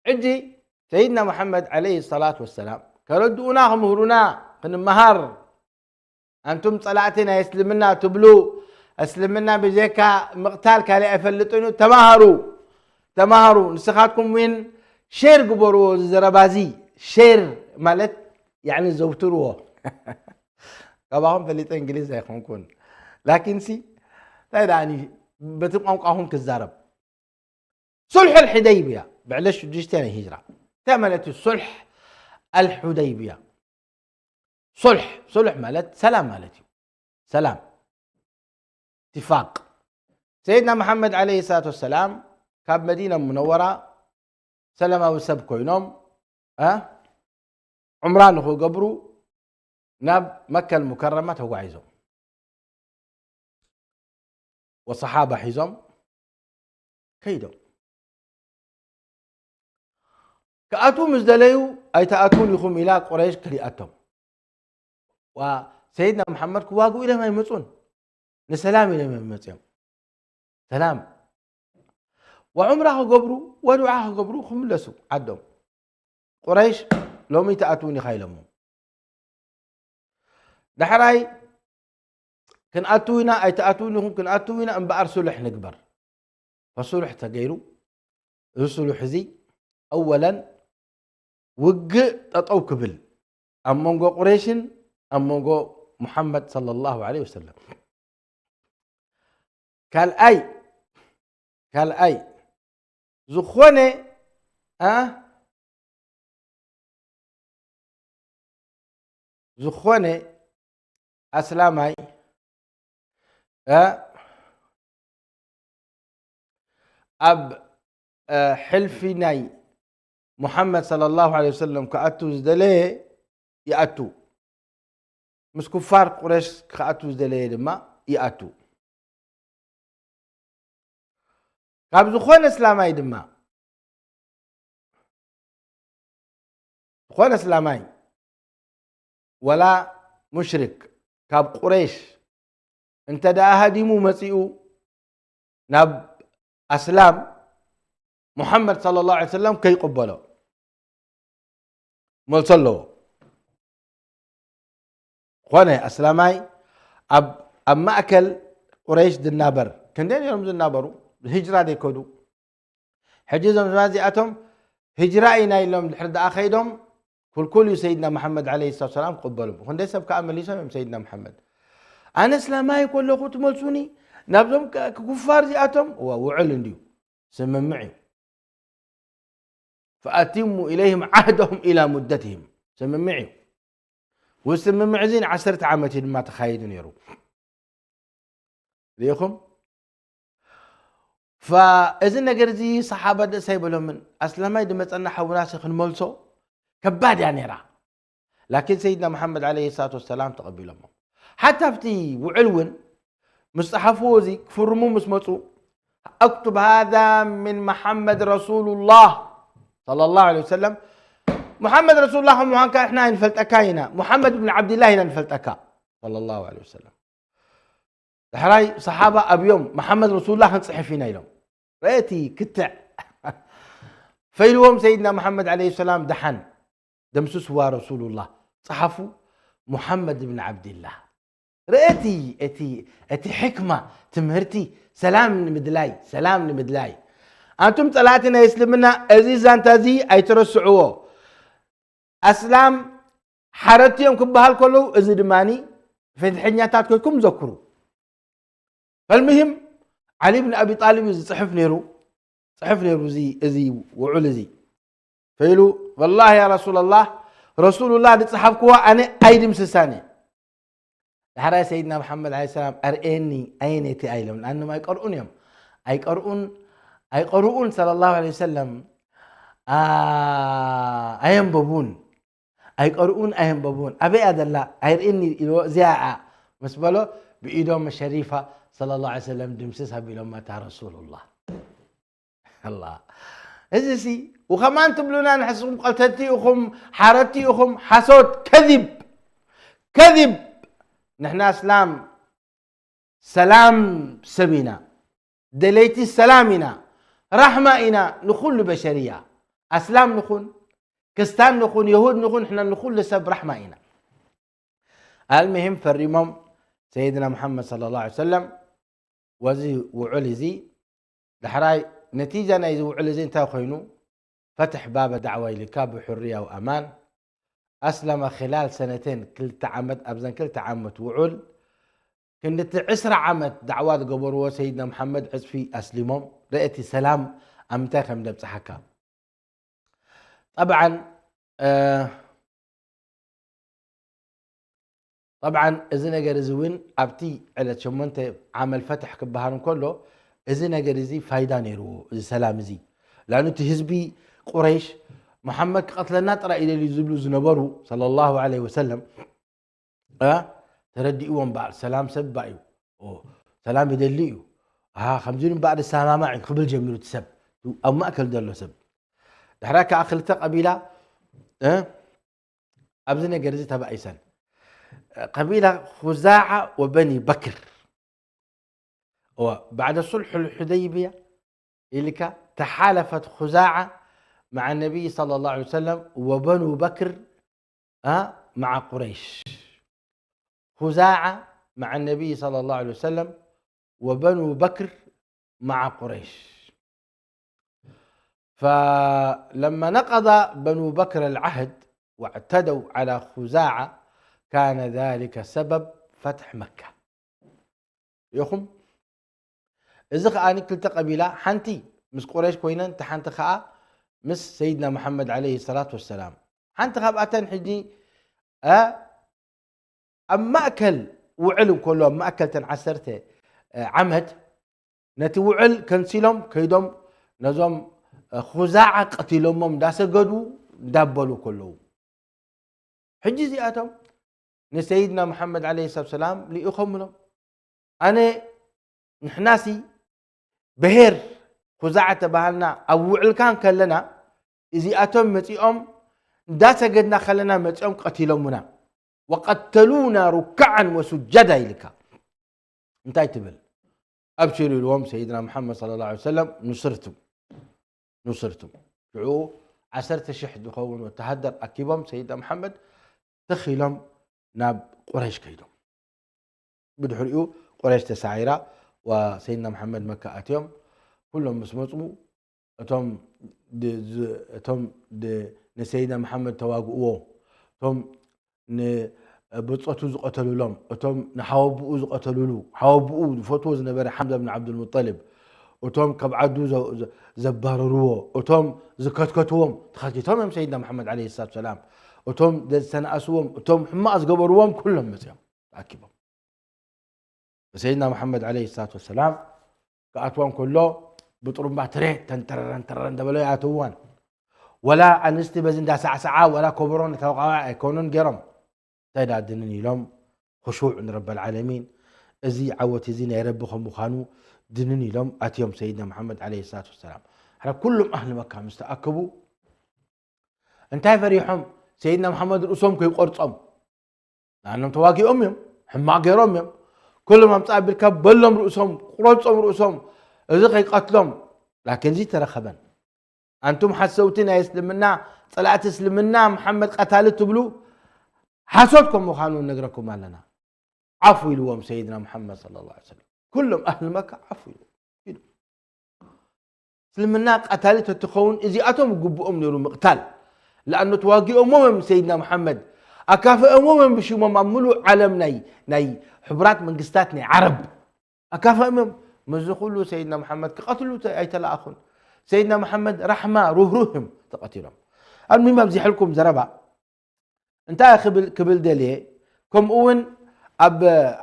ሕጂ ሰይድና ሙሓመድ ዓለይሂ ሰላቱ ወሰላም ከረድኡና፣ ክምህሩና፣ ክንመሃር። ኣንቱም ጸላእቲ ናይ እስልምና ትብሉ፣ እስልምና ብጀካ ምቕታል ካልእ ኣይፈልጥን እዩ። ተማሃሩ፣ ተማሃሩ። ንስኻትኩም እውን ሼር ግበርዎ፣ እዚ ዘረባ እዚ ሼር ማለት ያዕኒ ዘውትርዎ። ካባኹም ፈሊጠ እንግሊዝ ኣይኮንኩን። ላኪን ሲ እንታይ ደኣኒ በቲ ቋንቋኹም ክዛረብ። ሱልሕ ኣልሑደይብያ ብዕለት ሽዱሽተ ናይ ሂጅራ። እንታይ ማለት እዩ ሱልሕ ኣልሑደይብያ? ሱልሕ፣ ሱልሕ ማለት ሰላም ማለት እዩ። ሰላም፣ ትፋቅ። ሰይድና መሓመድ ዓለይሂ ሰላቱ ወሰላም ካብ መዲና ሙነወራ ሰላማዊ ሰብ ኮይኖም፣ እ፣ ዑምራ ንኽገብሩ ናብ መከል ሙከረማ ተጓዒዞም። ወሰሓባ ሒዞም ከይዶም። ክኣትዉ ምስ ደለዩ፣ "ኣይትኣትዉን ኢኹም" ኢላ ቁረይሽ ከሊኣቶም። ዋ፣ ሰይድና መሓመድ ክዋግኡ ኢሎም ኣይመጹን። ንሰላም ኢሎም እዮም መጺኦም። ሰላም። ወዑምራ ክገብሩ፣ ወዱዓ ክገብሩ ክምለሱ ዓዶም። ቁረይሽ፣ "ሎሚ ኣይትኣትዉን ኢኻ" ኢሎሞም። ዳሕራይ፣ "ክንኣትው ኢና፣ ኣይትኣትውን ኢኹም፣ ክንኣትው ኢና፣ እምበኣር ሱልሕ ንግበር።" ፈሱልሕ ተገይሩ። እዚ ሱልሕ እዚ፣ ኣወለን፣ ውግእ ጠጠው ክብል ኣብ መንጎ ቁረይሽን ኣብ መንጎ ሙሓመድ ሰለላሁ ዐለይሂ ወሰለም። ካልኣይ፣ ካልኣይ፣ ዝኾነ፣ ኣ፣ ዝኾነ ኣስላማይ፣ እ፣ ኣብ፣ እ፣ ሕልፊ ናይ ሙሓመድ ሰለላሁ ዐለይሂ ወሰለም ክኣቱ ዝደለየ ይኣቱ። ምስ ኩፋር ቁረሽ ክኣቱ ዝደለየ ድማ ይኣቱ። ካብ ዝኾነ እስላማይ ድማ፣ ዝኾነ እስላማይ ወላ ሙሽሪክ ካብ ቁረይሽ እንተ ደኣ ሃዲሙ መጺኡ ናብ ኣስላም፣ ሙሓመድ ሰለላሁ ዐለይሂ ወሰለም ከይቅበሎ መልሶ ኣለዎ። ኮነ ኣስላማይ ኣብ፣ ኣብ ማእከል ቁረይሽ ዝናበር፣ ክንደይ ነይሮም ዝናበሩ? ሂጅራ ዘይከዱ። ሕጂ እዞም ሰባት እዚኣቶም ሂጅራ ኢና ኢሎም ድሕሪ ደኣ ከይዶም፣ ኩልኩል እዩ ሰይድና መሓመድ ዓለይሂ ሰላቱ ሰላም ክቕበሉ። ክንደይ ሰብ ከኣ መሊሶም እዮም ሰይድና መሓመድ። ኣነ እስላማይ ከለኹ ትመልሱኒ ናብዞም ክ-፣ ክኩፋር እዚኣቶም? እዋ፣ ውዕል እንድዩ፣ ስምምዕ እዩ። ፈኣቲሙ ኢለይህም ዓህደሁም ኢላ ሙደትህም። ስምምዕ እዩ። እዚ ስምምዕ እዚ ንዓሰርተ ዓመት እዩ ድማ ተኻይዱ ነይሩ። ርኢኹም? ፈ-፣ እዚ ነገር እዚ ሰሓባ ደስ ኣይበሎምን። ኣስላማይ ዝመጸና ሓውናሲ ክንመልሶ ከባድ እያ ነይራ። ላኪን ሰይድና መሓመድ ዓለይሂ ሰላቱ ወሰላም ተቐቢሎሞ። ሓታ ኣብቲ ውዕል እውን ምስ ጸሓፍዎ፣ እዚ ክፍርሙ ምስ መጹ፣ "ኣክቱብ ሃዛ ምን መሓመድ ረሱሉላህ ሰለላሁ ዐለይሂ ወሰለም፣ ሙሓመድ ረሱሉላህ ከም ምዃንካ ንሕና ኣይንፈልጠካ ኢና፣ ሙሓመድ ብን ዓብድላህ ኢና ንፈልጠካ፣ ሰለላሁ ዐለይሂ ወሰለም። ዳሕራይ ሰሓባ ኣብዮም፣ መሓመድ ረሱሉላህ ክንጽሕፍ ኢና ኢሎም። ርአ እቲ ክትዕ። ፈይልዎም ሰይድና መሓመድ ዐለይሂ ሰላም፣ ደሓን ደምስስዋ ረሱሉላህ፣ ጸሓፉ ሙሓመድ ብን ዓብድላህ። ርአ እቲ፣ እቲ፣ እቲ ሕክማ፣ ትምህርቲ፣ ሰላም ንምድላይ፣ ሰላም ንምድላይ። ኣንቱም ጸላእቲ ናይ እስልምና፣ እዚ ዛንታ እዚ ኣይትረስዕዎ። ኣስላም ሓረድቲ እዮም ክበሃል ከለዉ፣ እዚ ድማ ፍትሐኛታት ኮይንኩም ዘክሩ። ፈልምህም ዓሊ ብን ኣቢ ጣሊብ እዩ ዝጽሕፍ ነይሩ፣ ጽሕፍ ነይሩ እዚ፣ እዚ ውዑል እዚ። ፈኢሉ፣ ወላሂ ያ ረሱላላህ፣ ረሱሉላህ ዝጸሓፍክዋ ኣነ ኣይድምስሳን እየ። ዳሕራይ ሰይድና መሓመድ ዓለይሂ ሰላም፣ ኣርእየኒ ኣየነይቲ ኢሎም፣ ኣንም ኣይቀርኡን እዮም። ኣይቀርኡን፣ ኣይቀርኡን ሰለላሁ ዐለይሂ ወሰለም፣ ኣ፣ ኣየንበቡን። ኣይቀርኡን ኣየንበቡን። ኣበይ እያ ዘላ? ኣይርእኒ ኢልዎ፣ እዚኣ እያ ምስ በሎ፣ ብኢዶም ሸሪፋ ሰለላሁ ዐለይሂ ወሰለም ድምስስ ኣቢሎም፣ ኣታ ረሱሉላህ። ኣላ። እዚ ሲ፣ ወኸማን ትብሉና ንሕስኹም ቀተልቲ ኢኹም፣ ሓረድቲ ኢኹም፣ ሓሶት፣ ከዚብ፣ ከዚብ። ንሕና እስላም ሰላም ሰብ ኢና፣ ደለይቲ ሰላም ኢና፣ ራሕማ ኢና ንኹሉ በሸርያ። ኣስላም ንኹን፣ ክስታን ንኹን፣ የሁድ ንኹን፣ ንሕና ንኹሉ ሰብ ራሕማ ኢና። ኣልምሂም ፈሪሞም ሰይድና መሓመድ ሰለላሁ ዐለይሂ ወሰለም ወዚ ውዑል እዚ። ዳሕራይ ነቲጃ ናይዚ ውዑል እዚ እንታይ ኮይኑ? ፈትሕ ባበ ዳዕዋ ኢልካ ብሕርያ ወኣማን። ኣስለመ ኺላል ሰነተን፣ ክልተ ዓመት፣ ኣብዘን ክልተ ዓመት ውዑል ክንድቲ ዕስራ ዓመት ዳዕዋ ዝገበርዎ ሰይድና መሓመድ ዕጽፊ ኣስሊሞም። ርአ እቲ ሰላም ኣብ ምንታይ ከም ደብጽሓካ። ጠብዓን፣ እ፣ ጠብዓን እዚ ነገር እዚ እውን ኣብቲ ዕለት ሸሞንተ ዓመል ፈትሕ ክበሃል እንከሎ፣ እዚ ነገር እዚ ፋይዳ ነይርዎ፣ እዚ ሰላም እዚ። ላኑ እቲ ህዝቢ ቁረይሽ፣ መሓመድ ክቐትለና ጥራይ ይደልዩ ዝብሉ ዝነበሩ፣ ሰለላሁ ዐለይሂ ወሰለም፣ እ፣ ተረዲእዎም በዓል ሰላም ሰብ እባ እዩ። ኦ፣ ሰላም ይደሊ እዩ። ኣሃ፣ ከምዚ እምበኣር ዝሰማማዕ እዩ ክብል ጀሚሩ እቲ ሰብ፣ ኣብ ማእከል ዘሎ ሰብ። ድሕራ ከኣ ክልተ ቀቢላ፣ እ፣ ኣብዚ ነገር እዚ ተባኢሰን። ቀቢላ ኹዛዓ ወበኒ በክር። እወ፣ بعد صلح الحديبية ኢልካ ተሓለፈት ኹዛዓ مع النبي صلى الله عليه وسلم وبنو بكر، እ፣ مع قريش. خزاعة مع النبي صلى الله عليه وسلم وبنو بكر مع قريش. فلما نقض بنو بكر العهد واعتدوا على خزاعة كان ذلك سبب فتح مكة. ኢኹም። እዚ ከኣ ክልተ ቀቢላ፣ ሓንቲ ምስ ቁረይሽ ኮይነን፣ እታ ሓንቲ ከኣ ምስ ሰይድና መሓመድ ዓለይሂ ሰላቱ ወሰላም። ሓንቲ ካብኣተን ሕጂ፣ እ፣ ኣብ ማእከል ውዕል እንከሎ፣ ኣብ ማእከል ተን ዓሰርተ፣ እ፣ ዓመት ነቲ ውዕል ከንሲሎም ከይዶም ነዞም፣ እ፣ ኹዛዓ ቀቲሎሞም እንዳሰገዱ እንዳበሉ ከለዉ። ሕጂ እዚኣቶም ንሰይድና መሓመድ ዓለይሂ ሰላቱ ሰላም ልኢኾምሎም። ኣነ፣ ንሕናሲ ብሄር ኹዛዓ ተባሃልና ኣብ ውዕልካ እንከለና፣ እዚኣቶም መጺኦም እንዳሰገድና ከለና መጺኦም ቀቲሎሙና። وقتلونا ركعا وسجدا ኢልካ እንታይ ትብል? ኣብሽሩ ኢልዎም ሰይድና መሓመድ ሰለላሁ ዐለይሂ ወሰለም፣ ኑስርቱም፣ ኑስርቱም። ሽዑ ዓሰርተ ሽሕ ዝኸውን ወተሃደር ኣኪቦም ሰይድና መሓመድ ተኺሎም ናብ ቁረይሽ ከይዶም። ብድሕሪኡ ቁረይሽ ተሳዒራ፣ ወሰይድና መሓመድ መካ ኣትዮም። ኩሎም ምስ መጹ፣ እቶም ድ-፣ ዝ-፣ እቶም ድ-፣ ንሰይድና መሓመድ ተዋግእዎ፣ እቶም ንብጾቱ ዝቐተሉሎም፣ እቶም ንሓወብኡ ዝቐተሉሉ፣ ሓወብኡ ዝፈትዎ ዝነበረ ሓምዛ ብን ዓብዱልሙጠሊብ፣ እቶም ካብ ዓዱ ዘ-፣ ዘ-፣ ዘባረርዎ፣ እቶም ዝከትከትዎም ተኸቲቶም እዮም ሰይድና መሓመድ ዓለይሂ ሰላቱ ሰላም፣ እቶም ዘተናእስዎም፣ እቶም ሕማቕ ዝገበርዎም ኩሎም መጺኦም ተኣኪቦም። ሰይድና መሓመድ ዓለይሂ ሰላቱ ወሰላም ክኣትዋ እንከሎ ብጥሩምባ ትሬ ተንተረረን ተረረን እንዳበለ ይኣትውዋን። ወላ ኣንስቲ በዚ እንዳሳዕሳዓ፣ ወላ ከበሮ እንዳተወቃውዓ ኣይኮኑን ገይሮም። እንታይ ደኣ ድንን ኢሎም፣ ኹሹዕ ንረበል ዓለሚን፣ እዚ ዓወት እዚ ናይ ረቢ ከም ምዃኑ ድንን ኢሎም ኣትዮም ሰይድና መሓመድ ዓለይሂ ሰላቱ ወሰላም። ሕራ ኩሎም ኣህሊ መካ ምስ ተኣከቡ፣ እንታይ ፈሪሖም? ሰይድና መሓመድ ርእሶም ከይቆርጾም። ንኣኖም ተዋጊኦም እዮም፣ ሕማቕ ገይሮም እዮም። ኩሎም ኣምጻ ኣቢልካ በሎም ርእሶም፣ ቁረጾም ርእሶም፣ እዚ ከይቀትሎም። ላኪን እዚ ተረኸበን። ኣንቱም ሓሰውቲ ናይ እስልምና፣ ጸላእቲ እስልምና፣ መሓመድ ቀታሊ ትብሉ፣ ሓሶት ከም ምዃኑ ነግረኩም ኣለና። ዓፉ ኢልዎም ሰይድና መሓመድ ሰለላሁ ዐለይሂ ወሰለም። ኩሎም ኣህሊ መካ ዓፉ ኢልዎም። ኢሉ። እስልምና ቀታሊ ተትኸውን እዚኣቶም ግቡኦም ነይሩ ምቕታል። ለኣኑ ተዋጊኦሞም እዮም ሰይድና መሓመድ። ኣካፈኦሞም እዮም ብሽሞም ኣብ ምሉእ ዓለም ናይ፣ ናይ ሕቡራት መንግስታት ናይ ዓረብ። ኣካፈኦም እዮም። ምስዚ ኩሉ ሰይድና መሓመድ ክቐትሉ ተ-፣ ኣይተለኣኹን። ሰይድና መሓመድ ራሕማ ሩህሩህ እዮም ተቐቲሎም። ኣብ ሚም ኣብዚሐልኩም ዘረባ እንታይ ክብል፣ ክብል ደልየ፣ ከምኡ እውን ኣብ፣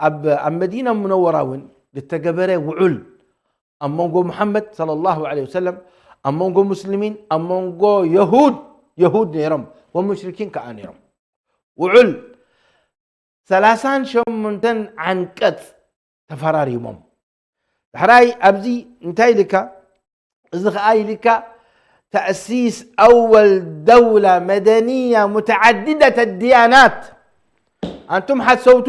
ኣብ፣ ኣብ መዲና ሙነወራ እውን ዝተገበረ ውዑል ኣብ መንጎ ሙሓመድ ሰለላሁ ዐለይሂ ወሰለም፣ ኣብ መንጎ ሙስሊሚን፣ ኣብ መንጎ የሁድ፣ የሁድ ነይሮም፣ ወሙሽሪኪን ከዓ ነይሮም። ውዑል ሰላሳን ሸሞንተን ዓንቀጽ ተፈራሪሞም። ዳሕራይ ኣብዚ እንታይ ኢልካ? እዚ ኸዓ ኢልካ ተእሲስ ኣወል ደውላ መደንያ ሙተዓድደተ ድያናት። ኣንቱም ሓሰውቱ፣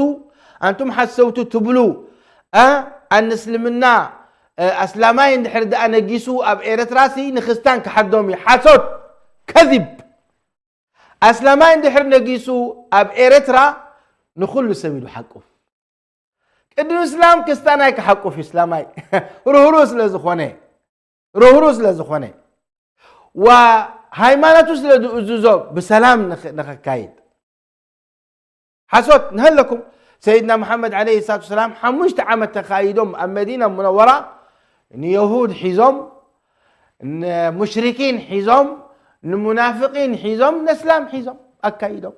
ኣንቱም ሓሰውቱ ትብሉ፣ እ፣ ኣን እስልምና፣ እ፣ ኣስላማይ እንድሕር ደኣ ነጊሱ ኣብ ኤርትራሲ ንክስታን ክሓርዶም እዩ። ሓሶት፣ ከዚብ። ኣስላማይ እንድሕር ነጊሱ ኣብ ኤርትራ ንኹሉ ሰብ ኢሉ ሓቁፍ። ቅድሚ እስላም ክስታናይ ክሓቁፍ እዩ እስላማይ። ርህሩህ ስለ ዝኾነ፣ ርህሩህ ስለ ዝኾነ፣ ዋ ሃይማኖቱ ስለ ዝእዝዞ ብሰላም ንኽ-፣ ንኸካይድ። ሓሶት ንሀለኩም። ሰይድና መሓመድ ዓለይሂ ሰላቱ ወሰላም ሓሙሽተ ዓመት ተኻይዶም ኣብ መዲና ሙነወራ ንየሁድ ሒዞም፣ ንሙሽሪኪን ሒዞም፣ ንሙናፍቂን ሒዞም፣ ነስላም ሒዞም ኣካይዶም።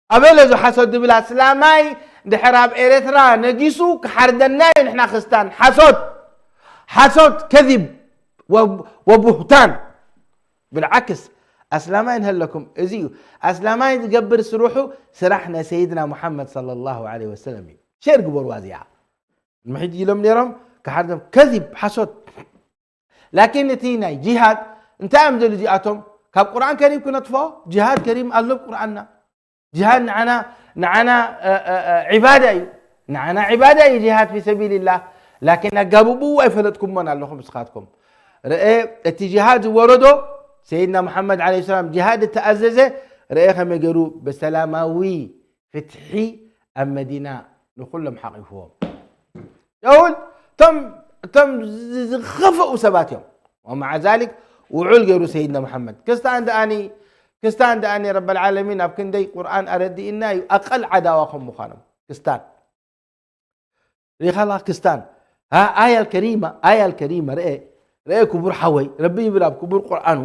ኣበለ እዚ ሓሶት ዝብል ኣስላማይ ድሕር ኣብ ኤርትራ ነጊሱ ክሓርደና እዩ ንሕና ክስታን። ሓሶት፣ ሓሶት፣ ከዚብ ወ-፣ ወቡህታን። ብልዓክስ ኣስላማይ ንሀለኩም እዚ እዩ። ኣስላማይ ዝገብር ስርሑ ስራሕ ናይ ሰይድና ሙሓመድ ሰለላሁ ዐለይሂ ወሰለም እዩ። ሼር ግበርዋ እዚኣ። ምሕጂ ኢሎም ነይሮም ክሓርዶም። ከዚብ፣ ሓሶት። ላኪን እቲ ናይ ጂሃድ እንታይ እዮም ዝብሉ እዚኣቶም? ካብ ቁርኣን ከሪም ክነጥፍኦ? ጂሃድ ከሪም ኣሎ ኣብ ቁርኣንና። ጂሃድ ንዓና፣ ንዓና፣ እ፣ እ፣ እ፣ ዒባዳ እዩ። ንዓና ዒባዳ እዩ ጂሃድ ፊ ሰቢልላህ። ላኪን ኣጋብብኡ ኣይፈለጥኩሞን ኣለኹም ንስኻትኩም። ርአ እቲ ጂሃድ ዝወረዶ ሰይድና መሓመድ ዓለይሂ ሰላም ጂሃድ እተኣዘዘ ርአ ከመይ ገይሩ ብሰላማዊ ፍትሒ ኣብ መዲና ንኹሎም ሓቒፍዎም። የሁድ እቶም፣ እቶም ዝ-፣ ዝኸፈኡ ሰባት እዮም። ወመዓ ዛሊክ ውዑል ገይሩ ሰይድና መሓመድ። ክስታን ደኣኒ፣ ክስታን ደኣኒ ረበል ዓለሚን ኣብ ክንደይ ቁርኣን ኣረዲእና እዩ ኣቀል ዓዳዋ ከም ምዃኖም። ክስታን። ሪኻላ ክስታን። ሃ፣ ኣያ ኣልከሪማ፣ ኣያ ኣልከሪማ፣ ርአ፣ ርአ ክቡር ሓወይ፣ ረቢ ይብል ኣብ ክቡር ቁርኣኑ፣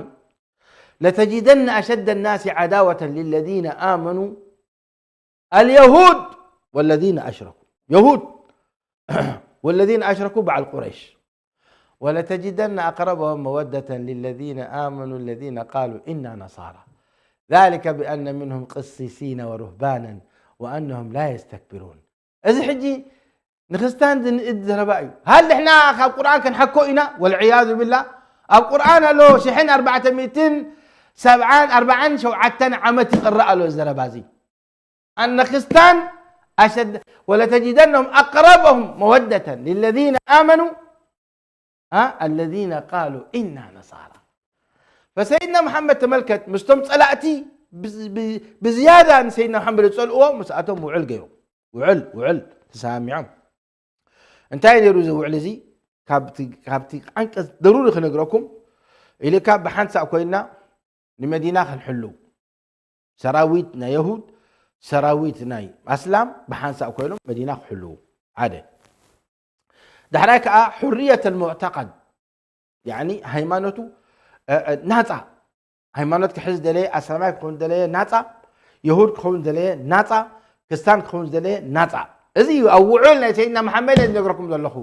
"ለተጅደነ ኣሸደ ናሲ ዓዳወተን ሊለዚነ ኣመኑ ኣልየሁድ ወለዚነ ኣሽረኩ." የሁድ ወለዚነ ኣሽረኩ በዓል ቁረይሽ። "ወለተጅደነ ኣቅረበሁም መወደተን ሊለዚነ ኣመኑ ለዚነ ቃሉ ኢና ነሳራ ዛሊከ ቢኣነ ሚንሁም ቅሲሲነ ወሩህባነን ወኣነሁም ላ የስተክቢሩን." እዚ ሕጂ ንክስታን ዝንእድ ዘረባ እዩ። ሃል ንሕና ካብ ቁርኣን ክንሓኮ ኢና? ወልዕያዙ ቢላህ። ኣብ ቁርኣን ኣሎ ሽሕን ኣርባዕተ ሚእትን ሰብዓን ኣርባዓን ሸውዓተን ዓመት ይቕረእ ኣሎ እዚ ዘረባ እዚ። ኣነ ክስታን ኣሸደ፣ "ወለተጅደነሁም ኣቅረበሁም መወደተን ሊለዚነ ኣመኑ፣ አ፣ ኣለዚነ ቃሉ ኢና ነሳራ." ፈሰይድና መሓመድ ተመልከት፣ ምስቶም ጸላእቲ ብ-፣ ብ-፣ ብዝያዳ ንሰይድና መሓመድ ዝጸልእዎ ምስኣቶም ውዕል ገይሩ። ውዕል፣ ውዕል ተሰማሚዖም። እንታይ ነይሩ እዚ ውዕል እዚ? ካብቲ፣ ካብቲ ዓንቀጽ ደሩሪ ክነግረኩም ኢልካ ብሓንሳእ ኮይና ንመዲና ክንሕሉ። ሰራዊት ናይ የሁድ፣ ሰራዊት ናይ ኣስላም ብሓንሳእ ኮይኖም መዲና ክሕልዉ። ሓደ። ዳሕራይ ከኣ ሕርየት ኣልሙዕተቀድ፣ ያዕኒ ሃይማኖቱ፣ እ፣ እ፣ ናጻ። ሃይማኖት ክሕዝ ደለየ፣ ኣስላማይ ክኸውን ደለየ ናጻ፣ የሁድ ክኸውን ደለየ ናጻ፣ ክስታን ክኸውን ደለየ ናጻ። እዚ እዩ ኣብ ውዑል ናይ ሰይድና መሓመድ እየ ዝነግረኩም ዘለኹ።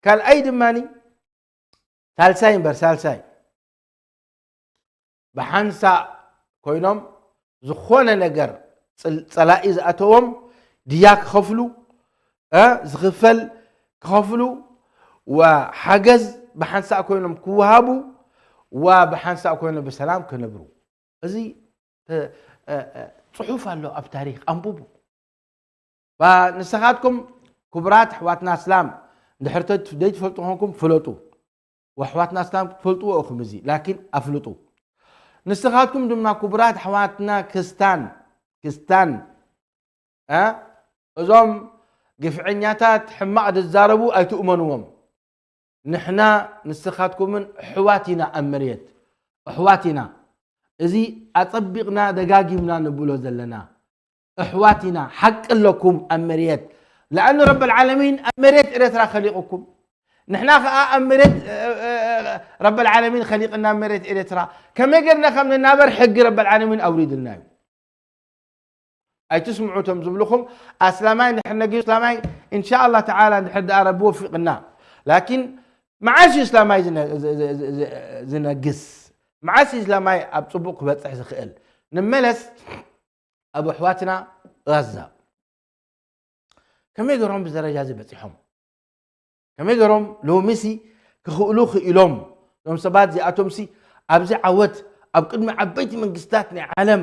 ካልኣይ ድማኒ፣ ሳልሳይ እምበር፣ ሳልሳይ፣ ብሓንሳእ ኮይኖም ዝኾነ ነገር ጽል-፣ ጸላኢ ዝኣተዎም ድያ ክኸፍሉ፣ እ፣ ዝኽፈል ክኸፍሉ፣ ወሓገዝ ብሓንሳእ ኮይኖም ክወሃቡ፣ ዋ ብሓንሳእ ኮይኖ ብሰላም ክነብሩ። እዚ ተ- እ- እ- ጽሑፍ ኣሎ ኣብ ታሪኽ፣ ኣንብቡ። ባ ንስኻትኩም ክቡራት ኣሕዋትና እስላም፣ እንድሕር ተ- ዘይትፈልጡ ኮንኩም ፍለጡ። ወኣሕዋትና እስላም ክትፈልጥዎ ኢኹም እዚ፣ ላኪን ኣፍልጡ። ንስኻትኩም ድማ ክቡራት ኣሕዋትና ክስታን ክስታን እ እዞም ግፍዐኛታት ሕማቕ ዝዛረቡ ኣይትእመንዎም። ንሕና ንስኻትኩምን ኣሕዋት ኢና ኣብ መሬት፣ ኣሕዋት ኢና። እዚ ኣጸቢቕና ደጋጊምና ንብሎ ዘለና። ኣሕዋት ኢና፣ ሓቂ ኣለኩም ኣብ መሬት። ለኣኑ ረብ ልዓለሚን ኣብ መሬት ኤርትራ ከሊቕኩም፣ ንሕና ኸኣ ኣብ መሬት ረብ ልዓለሚን ከሊቕና ኣብ መሬት ኤርትራ ከመይ ገርና ከም ንናበር ሕጊ ረብ ልዓለሚን ኣውሪድልና እዩ። ኣይትስምዑ እቶም ዝብልኹም ኣስላማይ ንድሕር ነጊሱ ኣስላማይ እንሻ ኣላህ ተዓላ እንድሕር ደኣ ረቢ ወፊቕና። ላኪን መዓስ እዩ እስላማይ ዝነ- ዝ- ዝ- ዝ- ዝ- ዝነግስ? መዓስ እዩ እስላማይ ኣብ ጽቡቕ ክበጽሕ ዝኽእል? ንመለስ ኣብ ኣሕዋትና ጋዛ ከመይ ገይሮም ብደረጃ እዚ በጺሖም? ከመይ ገይሮም ሎሚሲ ክኽእሉ ክኢሎም? እዞም ሰባት እዚኣቶምሲ ኣብዚ ዓወት ኣብ ቅድሚ ዓበይቲ መንግስታት ናይ ዓለም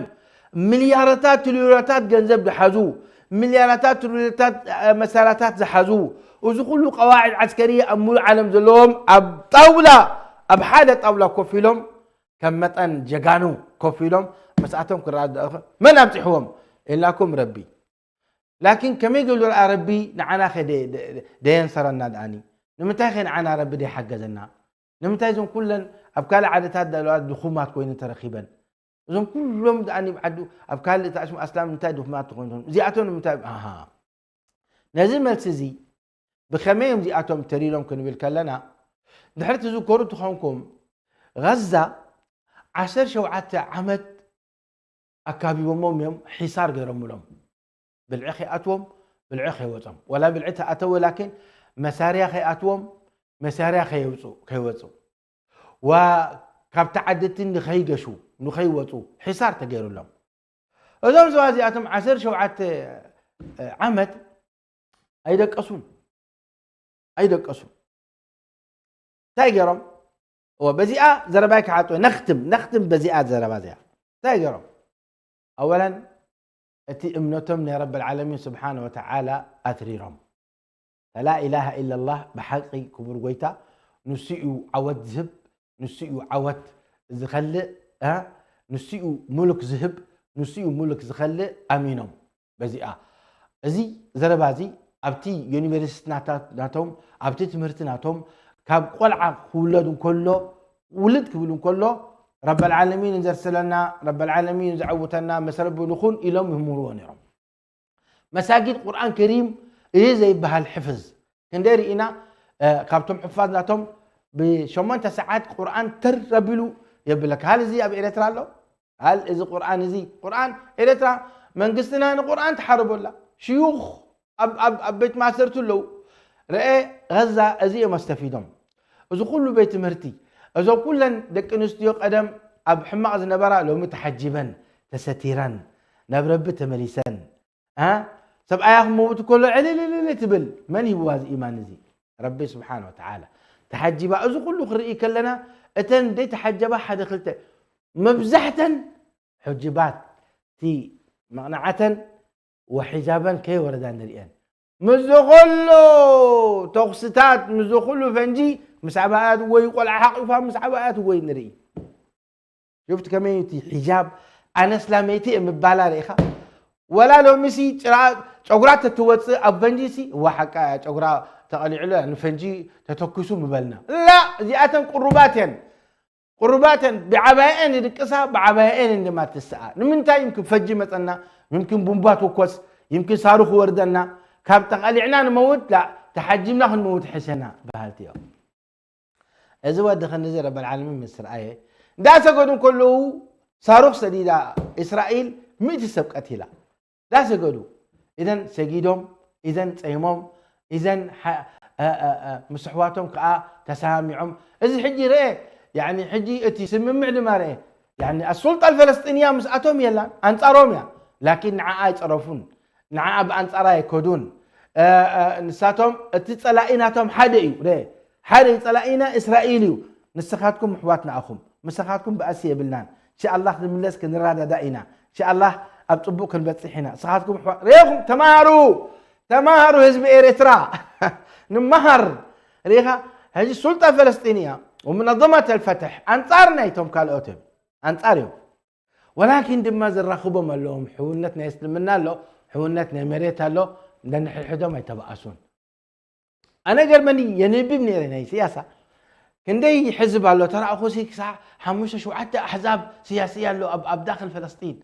ሚልያራታት ትሪሊዮናታት ገንዘብ ዝሓዙ፣ ሚልያራታት ትሪሊዮናታት መሳርያታት ዝሓዙ፣ እዚ ኩሉ ቀዋዒድ ዓስከርያ ኣብ ሙሉእ ዓለም ዘለዎም ኣብ ጣውላ፣ ኣብ ሓደ ጣውላ ኮፍ ኢሎም ከም መጠን ጀጋኑ ኮፍ ኢሎም ምስኣቶም ክረዳድኡ መን ኣብፂሕዎም? ኢልናኩም ረቢ። ላኪን ከመይ ገይሩ ደኣ ረቢ ንዓና ከ ደ- ደ- ደየንሰረና ደኣኒ? ንምንታይ ከ ንዓና ረቢ ደይሓገዘና? ንምንታይ እዞም ኩለን ኣብ ካልእ ዓድታት ዘለዋ ድኹማት ኮይነን ተረኺበን? እዞም ኩሎም ደኣኒ ኣብ ዓዱ ኣብ ካልእ ታሽሙ ኣስላም ንምንታይ ድኹማት ትኾኑ? እዚኣቶም ንምንታይ ኣሃ ነዚ መልሲ እዚ ብኸመይ እዮም እዚኣቶም ተሪሮም ክንብል ከለና፣ ድሕሪ ትዝከሩ ትኾንኩም ጋዛ ዓሰርተ ሸውዓተ ዓመት ኣካቢቦሞም እዮም፣ ሒሳር ገይሮምሎም። ብልዒ ከይኣትዎም፣ ብልዒ ከይወጾም። ወላ ብልዒ ተኣተወ ላኪን መሳርያ ከይኣትዎም፣ መሳርያ ከይወጹ ከይወጹ ዋ ካብቲ ዓድቲ ንኸይገሹ ንኸይወጹ ሒሳር ተገይሩሎም። እዞም ሰባት እዚኣቶም ዓሰርተ ሸውዓተ ዓመት ኣይደቀሱን ኣይደቀሱን። እንታይ ገይሮም? እወ በዚኣ ዘረባይ ክዓጥወ ነኽትም ነኽትም በዚኣ ዘረባ እዚኣ እንታይ ገይሮም? ኣወለን እቲ እምነቶም ናይ ረብ ልዓለሚን ስብሓን ወተዓላ ኣትሪሮም። ፈላ ኢላሃ ኢላላህ ብሓቂ ክቡር ጎይታ ንሱ እዩ ዓወት ዝህብ፣ ንሱ እዩ ዓወት ዝኸልእ፣ እ? ንሱ እዩ ሙሉክ ዝህብ፣ ንሱ እዩ ሙሉክ ዝኸልእ ኣሚኖም። በዚኣ እዚ ዘረባ እዚ ኣብቲ ዩኒቨርሲቲ ናታ- ናቶም ኣብቲ ትምህርቲ ናቶም ካብ ቆልዓ ክውለድ እንከሎ ውልድ ክብል እንከሎ ረበልዓለሚን ዘርሰለና ረበልዓለሚን ዘዐውተና መሰረቢ ንኹን ኢሎም ይምህርዎ ነይሮም። መሳጊድ ቁርኣን ከሪም እዩ ዘይበሃል ሕፍዝ ክንደይ ርኢና። ካብቶም ሕፋዝ ናቶም ብሸሞንተ ሰዓት ቁርኣን ተር ኣቢሉ የብለካ። ሃል እዚ ኣብ ኤረትራ ኣሎ? ሃል እዚ ቁርኣን እዚ ቁርኣን ኤረትራ መንግስትና ንቁርኣን ተሓርቦላ ሽዩኽ ኣብ ኣብ ኣብ ቤት ማእሰርቲ ኣለዉ። ረኤ ገዛ እዚ እዮም ኣስተፊዶም። እዚ ኩሉ ቤት ትምህርቲ እዞም ኩለን ደቂ ኣንስትዮ ቀደም ኣብ ሕማቕ ዝነበራ ሎሚ ተሓጂበን ተሰቲረን ናብ ረቢ ተመሊሰን እ ሰብኣያ ክመውት ከሎ ዕልልልል ትብል መን ሂብዋ እዚ ኢማን እዚ? ረቢ ስብሓን ወተዓላ። ተሓጂባ እዚ ኩሉ ክርኢ ከለና እተን ደይ ተሓጀባ ሓደ ክልተ መብዛሕተን ሕጅባት እቲ መቕንዓተን ወሒጃበን ከይወረዳ ንርእየን። ምስ ዝኸሎ ተኹስታት ምስ ዝኹሉ ፈንጂ ምስ ዓባያ ትጎይ ቆልዓ ሓቂፋ ምስ ዓባያ ትጎይ ንርኢ። ሽፍቲ ከመይ እቲ ሒጃብ ኣነ እስላመይቲ እየ ምባላ ርኢኻ? ወላ ሎሚሲ ጭራ ጨጉራ ተትወፅእ ኣብ ፈንጂሲ እዋ ሓቃ እያ ጨጉራ ተቐሊዕሉ እያ ንፈንጂ ተተኩሱ ምበልና። ላ እዚኣተን ቅሩባት እየን። ቅሩባተን ብዓባየአን ይድቅሳ ብዓባየአን ድማ ትስኣ። ንምንታይ ይምክን ፈጂ መፀና ይምክን ቡምባ ትኮስ ይምክን ሳሩ ክወርደና ካብ ተቐሊዕና ንመውት ላ ተሓጂምና ክንመውት ሕሸና በሃልቲ እዮም። እዚ ወዲ ክንዚ ረበል ዓለሚን ምስ ረኣየ እንዳሰገዱ ከለዉ ሳሩኽ ሰዲዳ እስራኤል ሚእቲ ሰብ ቀቲላ። ዳሰገዱ ኢዘን ሰጊዶም ኢዘን ጸይሞም ኢዘን ምስ ኣሕዋቶም ከኣ ተሰማሚዖም። እዚ ሕጂ ርአ ያኒ ሕጂ እቲ ስምምዕ ድማ ርአ ያኒ ኣሱልጣ ኣልፈለስጢንያ ምስኣቶም የላን ኣንጻሮም እያ። ላኪን ንዓኣ ኣይጸረፉን፣ ንዓኣ ብኣንጻራ ኣይከዱን። ንሳቶም እቲ ጸላኢ ናቶም ሓደ እዩ፣ ርአ ሓደ እዩ ጸላኢና እስራኤል እዩ። ንስኻትኩም ኣሕዋትና ኢኹም። ምሳኻትኩም ባእሲ የብልናን። ኢንሻኣላህ ክንምለስ ክንረዳዳእ ኢና። ኢንሻኣላህ ኣብ ጽቡቕ ክንበጽሕ ኢና። ንስኻትኩም ኣሕዋ-፣ ርኢኹም ተማሃሩ፣ ተማሃሩ ህዝቢ ኤርትራ። ንመሃር። ርኢኻ፣ ሕጂ ሱልጣ ፈለስጢን እያ ወመነዘመት ኣልፈትሕ ኣንጻር ናይቶም ካልኦት እዮም። ኣንጻር እዮም። ወላኪን ድማ ዘራኽቦም ኣለዎም። ሕውነት ናይ እስልምና ኣሎ፣ ሕውነት ናይ መሬት ኣሎ። ነንሕድሕዶም ኣይተባኣሱን። ኣነ ገርመኒ የንብብ ነይረ ናይ ስያሳ። ክንደይ ሕዝብ ኣሎ ተራእኹሲ ክሳዕ ሓሙሽተ ሸውዓተ ኣሕዛብ ስያስያ ኣሎ ኣብ፣ ኣብ ዳኽል ፈለስጢን።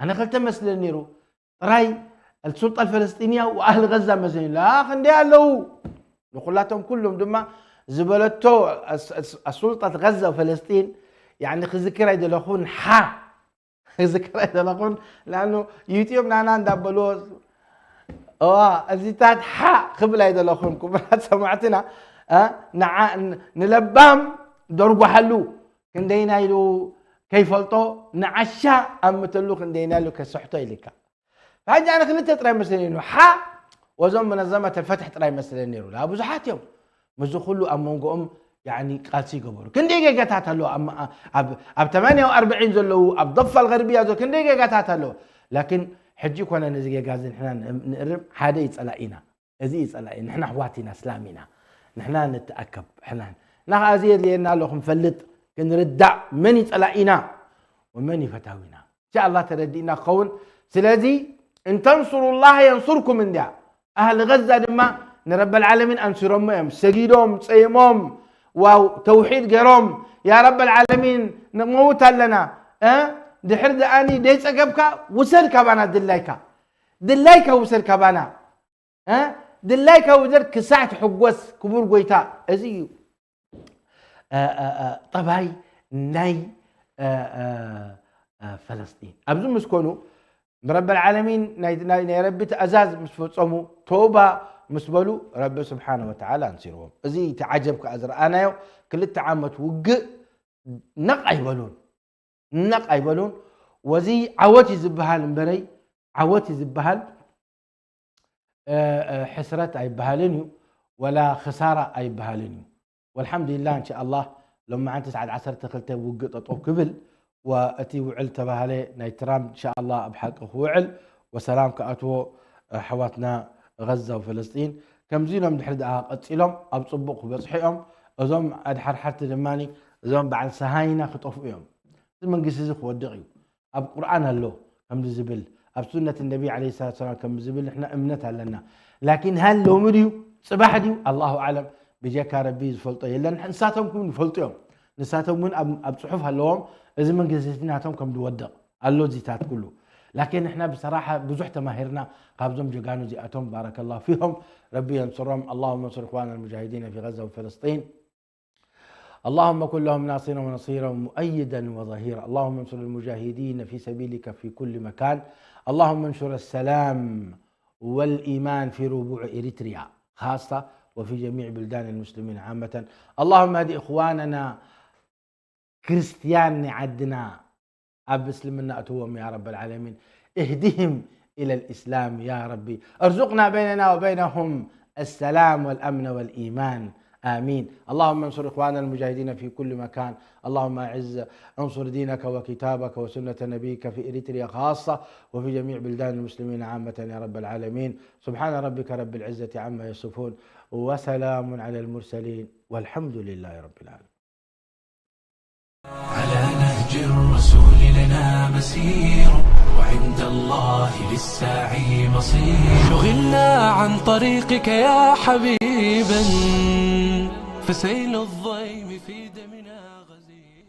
ኣነ ክልተ መስለን ነይሩ። ጥራይ السلطة الفلسطينية وأهل غزة መስለኒ። ላ ክንደይ ኣለዉ። ንኹላቶም ኩሎም ድማ ዝበለቶ ኣስ-፣ ኣስ-፣ ኣሱልጣት ጋዛ ወፈለስጢን፣ ያኒ፣ ክዝክር ኣይደለኹን፣ ሓ ክዝክር ኣይደለኹን። ለኣኑ ዩትዩብ ናና እንዳበልዎ፣ እዋ፣ እዚታት ሓ ክብል ኣይደለኹን። ክቡራት ሰማዕትና፣ እ፣ ንዓ-፣ ን-፣ ንለባም ደርጓሓሉ፣ ክንደይና ኢሉ ከይፈልጦ፣ ንዓሻ ኣምተሉ ክንደይና ኢሉ ከስሕቶ ኢልካ። ሕጂ ኣነ ክልተ ጥራይ መስለኒ ነይሩ። ሓ ወዞም መነዘመት ፈትሕ ጥራይ መስለኒ ነይሩ። ላ ብዙሓት እዮም። ምስዚ ኩሉ ኣብ መንጎኦም ያኒ ቃልሲ ይገበሩ። ክንደይ ጌጋታት ኣለዎ። ኣብ፣ ኣብ፣ ኣብ ተማንያ ወኣርብዒን ዘለዉ፣ ኣብ ضفة الغربية ዘለዉ ክንደይ ጌጋታት ኣለዎ። ላኪን ሕጂ ኮነ ነዚ ጌጋ እዚ ንሕና ን-፣ ንእርም፣ ሓደ እዩ ጸላኢና። እዚ እዩ ጸላኢ። ንሕና ኣሕዋት ኢና፣ እስላም ኢና። ንሕና ንተኣከብ። ሕና፣ ንሕና ከኣ እዚ የድልየና ኣሎ ክንፈልጥ፣ ክንርዳእ መን እዩ ጸላኢና ወመን እዩ ፈታዊና። ኢንሻኣላህ ተረዲእና ክኸውን። ስለዚ፣ "እን ተንሱሩላህ የንሱርኩም" እንድያ። ኣህሊ ገዛ ድማ ንረበል ዓለሚን ኣንሲሮሞ እዮም። ሰጊዶም፣ ጸይሞም፣ ዋው፣ ተውሒድ ገይሮም፣ "ያ ረበል ዓለሚን፣ ንመውት ኣለና፣ እ? ድሕር ደኣኒ ደይጸገብካ፣ ውሰድ ካባና ድላይካ። ድላይካ ውሰድ ካባና። እ? ድላይካ ውሰድ ክሳዕ ትሕጎስ፣ ክቡር ጎይታ።" እዚ እዩ፣ እ፣ እ፣ እ፣ ጠባይ ናይ፣ እ፣ እ፣ እ፣ ፈለስጢን። ኣብዚ ምስ ኮኑ፣ ንረበል ዓለሚን ናይ፣ ናይ፣ ናይ ረቢ ትእዛዝ ምስ ፈጸሙ፣ ተውባ ምስ በሉ፣ ረቢ ስብሓነ ወተዓላ ኣንሲርዎም። እዚ እቲ ዓጀብ ከኣ ዝረኣናዮ፣ ክልተ ዓመት ውግእ ነቕ ኣይበሉን። ነቕ ኣይበሉን። ወዚ ዓወት እዩ ዝበሃል እምበረይ፣ ዓወት እዩ ዝበሃል፣ እ፣ እ፣ ሕስረት ኣይበሃልን እዩ፣ ወላ ክሳራ ኣይበሃልን እዩ። ወልሓምዱሊላህ፣ እንሻኣላህ፣ ሎማዓንቲ ሰዓት ዓሰርተ ክልተ ውግእ ጠጠው ክብል፣ ወእቲ ውዕል ተባሃለ ናይ ትራምፕ፣ እንሻኣላህ፣ ኣብ ሓቂ ክውዕል፣ ወሰላም ክኣትዎ፣ ኣሕዋትና ገዛ ወፈለስጢን። ከምዚ ኢሎም ድሕሪ ደኣ ቀጺሎም፣ ኣብ ጽቡቕ ክበጽሑ እዮም። እዞም ኣድሓርሓርቲ ድማ፣ እዞም በዓል ሰሃይና ክጠፍኡ እዮም። እዚ መንግስቲ እዚ ክወድቕ እዩ። ኣብ ቁርኣን ኣሎ ከምዚ ዝብል፣ ኣብ ሱነት ነቢ ዓለይሂ ሰላቱ ወሰላም ከምዚ ዝብል ንሕና እምነት ኣለና። ላኪን ሃል ሎሚ ድዩ ጽባሕ ድዩ ኣላሁ ኣዕለም፣ ብጀካ ረቢ ዝፈልጦ የለን። ንሳቶም እውን ይፈልጡ እዮም። ንሳቶም እውን ኣብ፣ ኣብ ጽሑፍ ኣለዎም፣ እዚ መንግስቲ ናቶም ከም ዝወድቕ ኣሎ እዚታት ኩሉ። ላኪን ንሕና ብሰራሓ ብዙሕ ተማሂርና ካብዞም ጀጋኑ እዚኣቶም፣ ባረከላሁ ፊሆም፣ ረቢ የንስሮም። اللهم انصر إخواننا المجاهدين في غزة وفلسطين. اللهم كن لهم ناصرا ونصيرا مؤيدا وظهيرا. اللهم انصر المجاهدين في سبيلك في كل مكان. اللهم انشر السلام والإيمان في ربوع إريتريا خاصة وفي جميع بلدان المسلمين عامة. اللهم اهد إخواننا ክርስትያን ናይ ዓድና ኣብ እስልምና እትዎም يا رب العالمين. اهدهم إلى الإسلام يا ربي. ارزقنا بيننا وبينهم السلام والأمن والإيمان. آمين. اللهم انصر إخواننا المجاهدين في كل مكان. اللهم أعز، انصر دينك وكتابك وسنة نبيك في إريتريا خاصة وفي جميع بلدان المسلمين عامة يا رب العالمين. سبحان ربك رب العزة عما يصفون وسلام على المرسلين والحمد لله رب العالمين. على نهج الرسول لنا مسير، وعند الله للساعي مصير. شغلنا عن طريقك يا حبيبا، فسيل الضيم في دمنا غزير.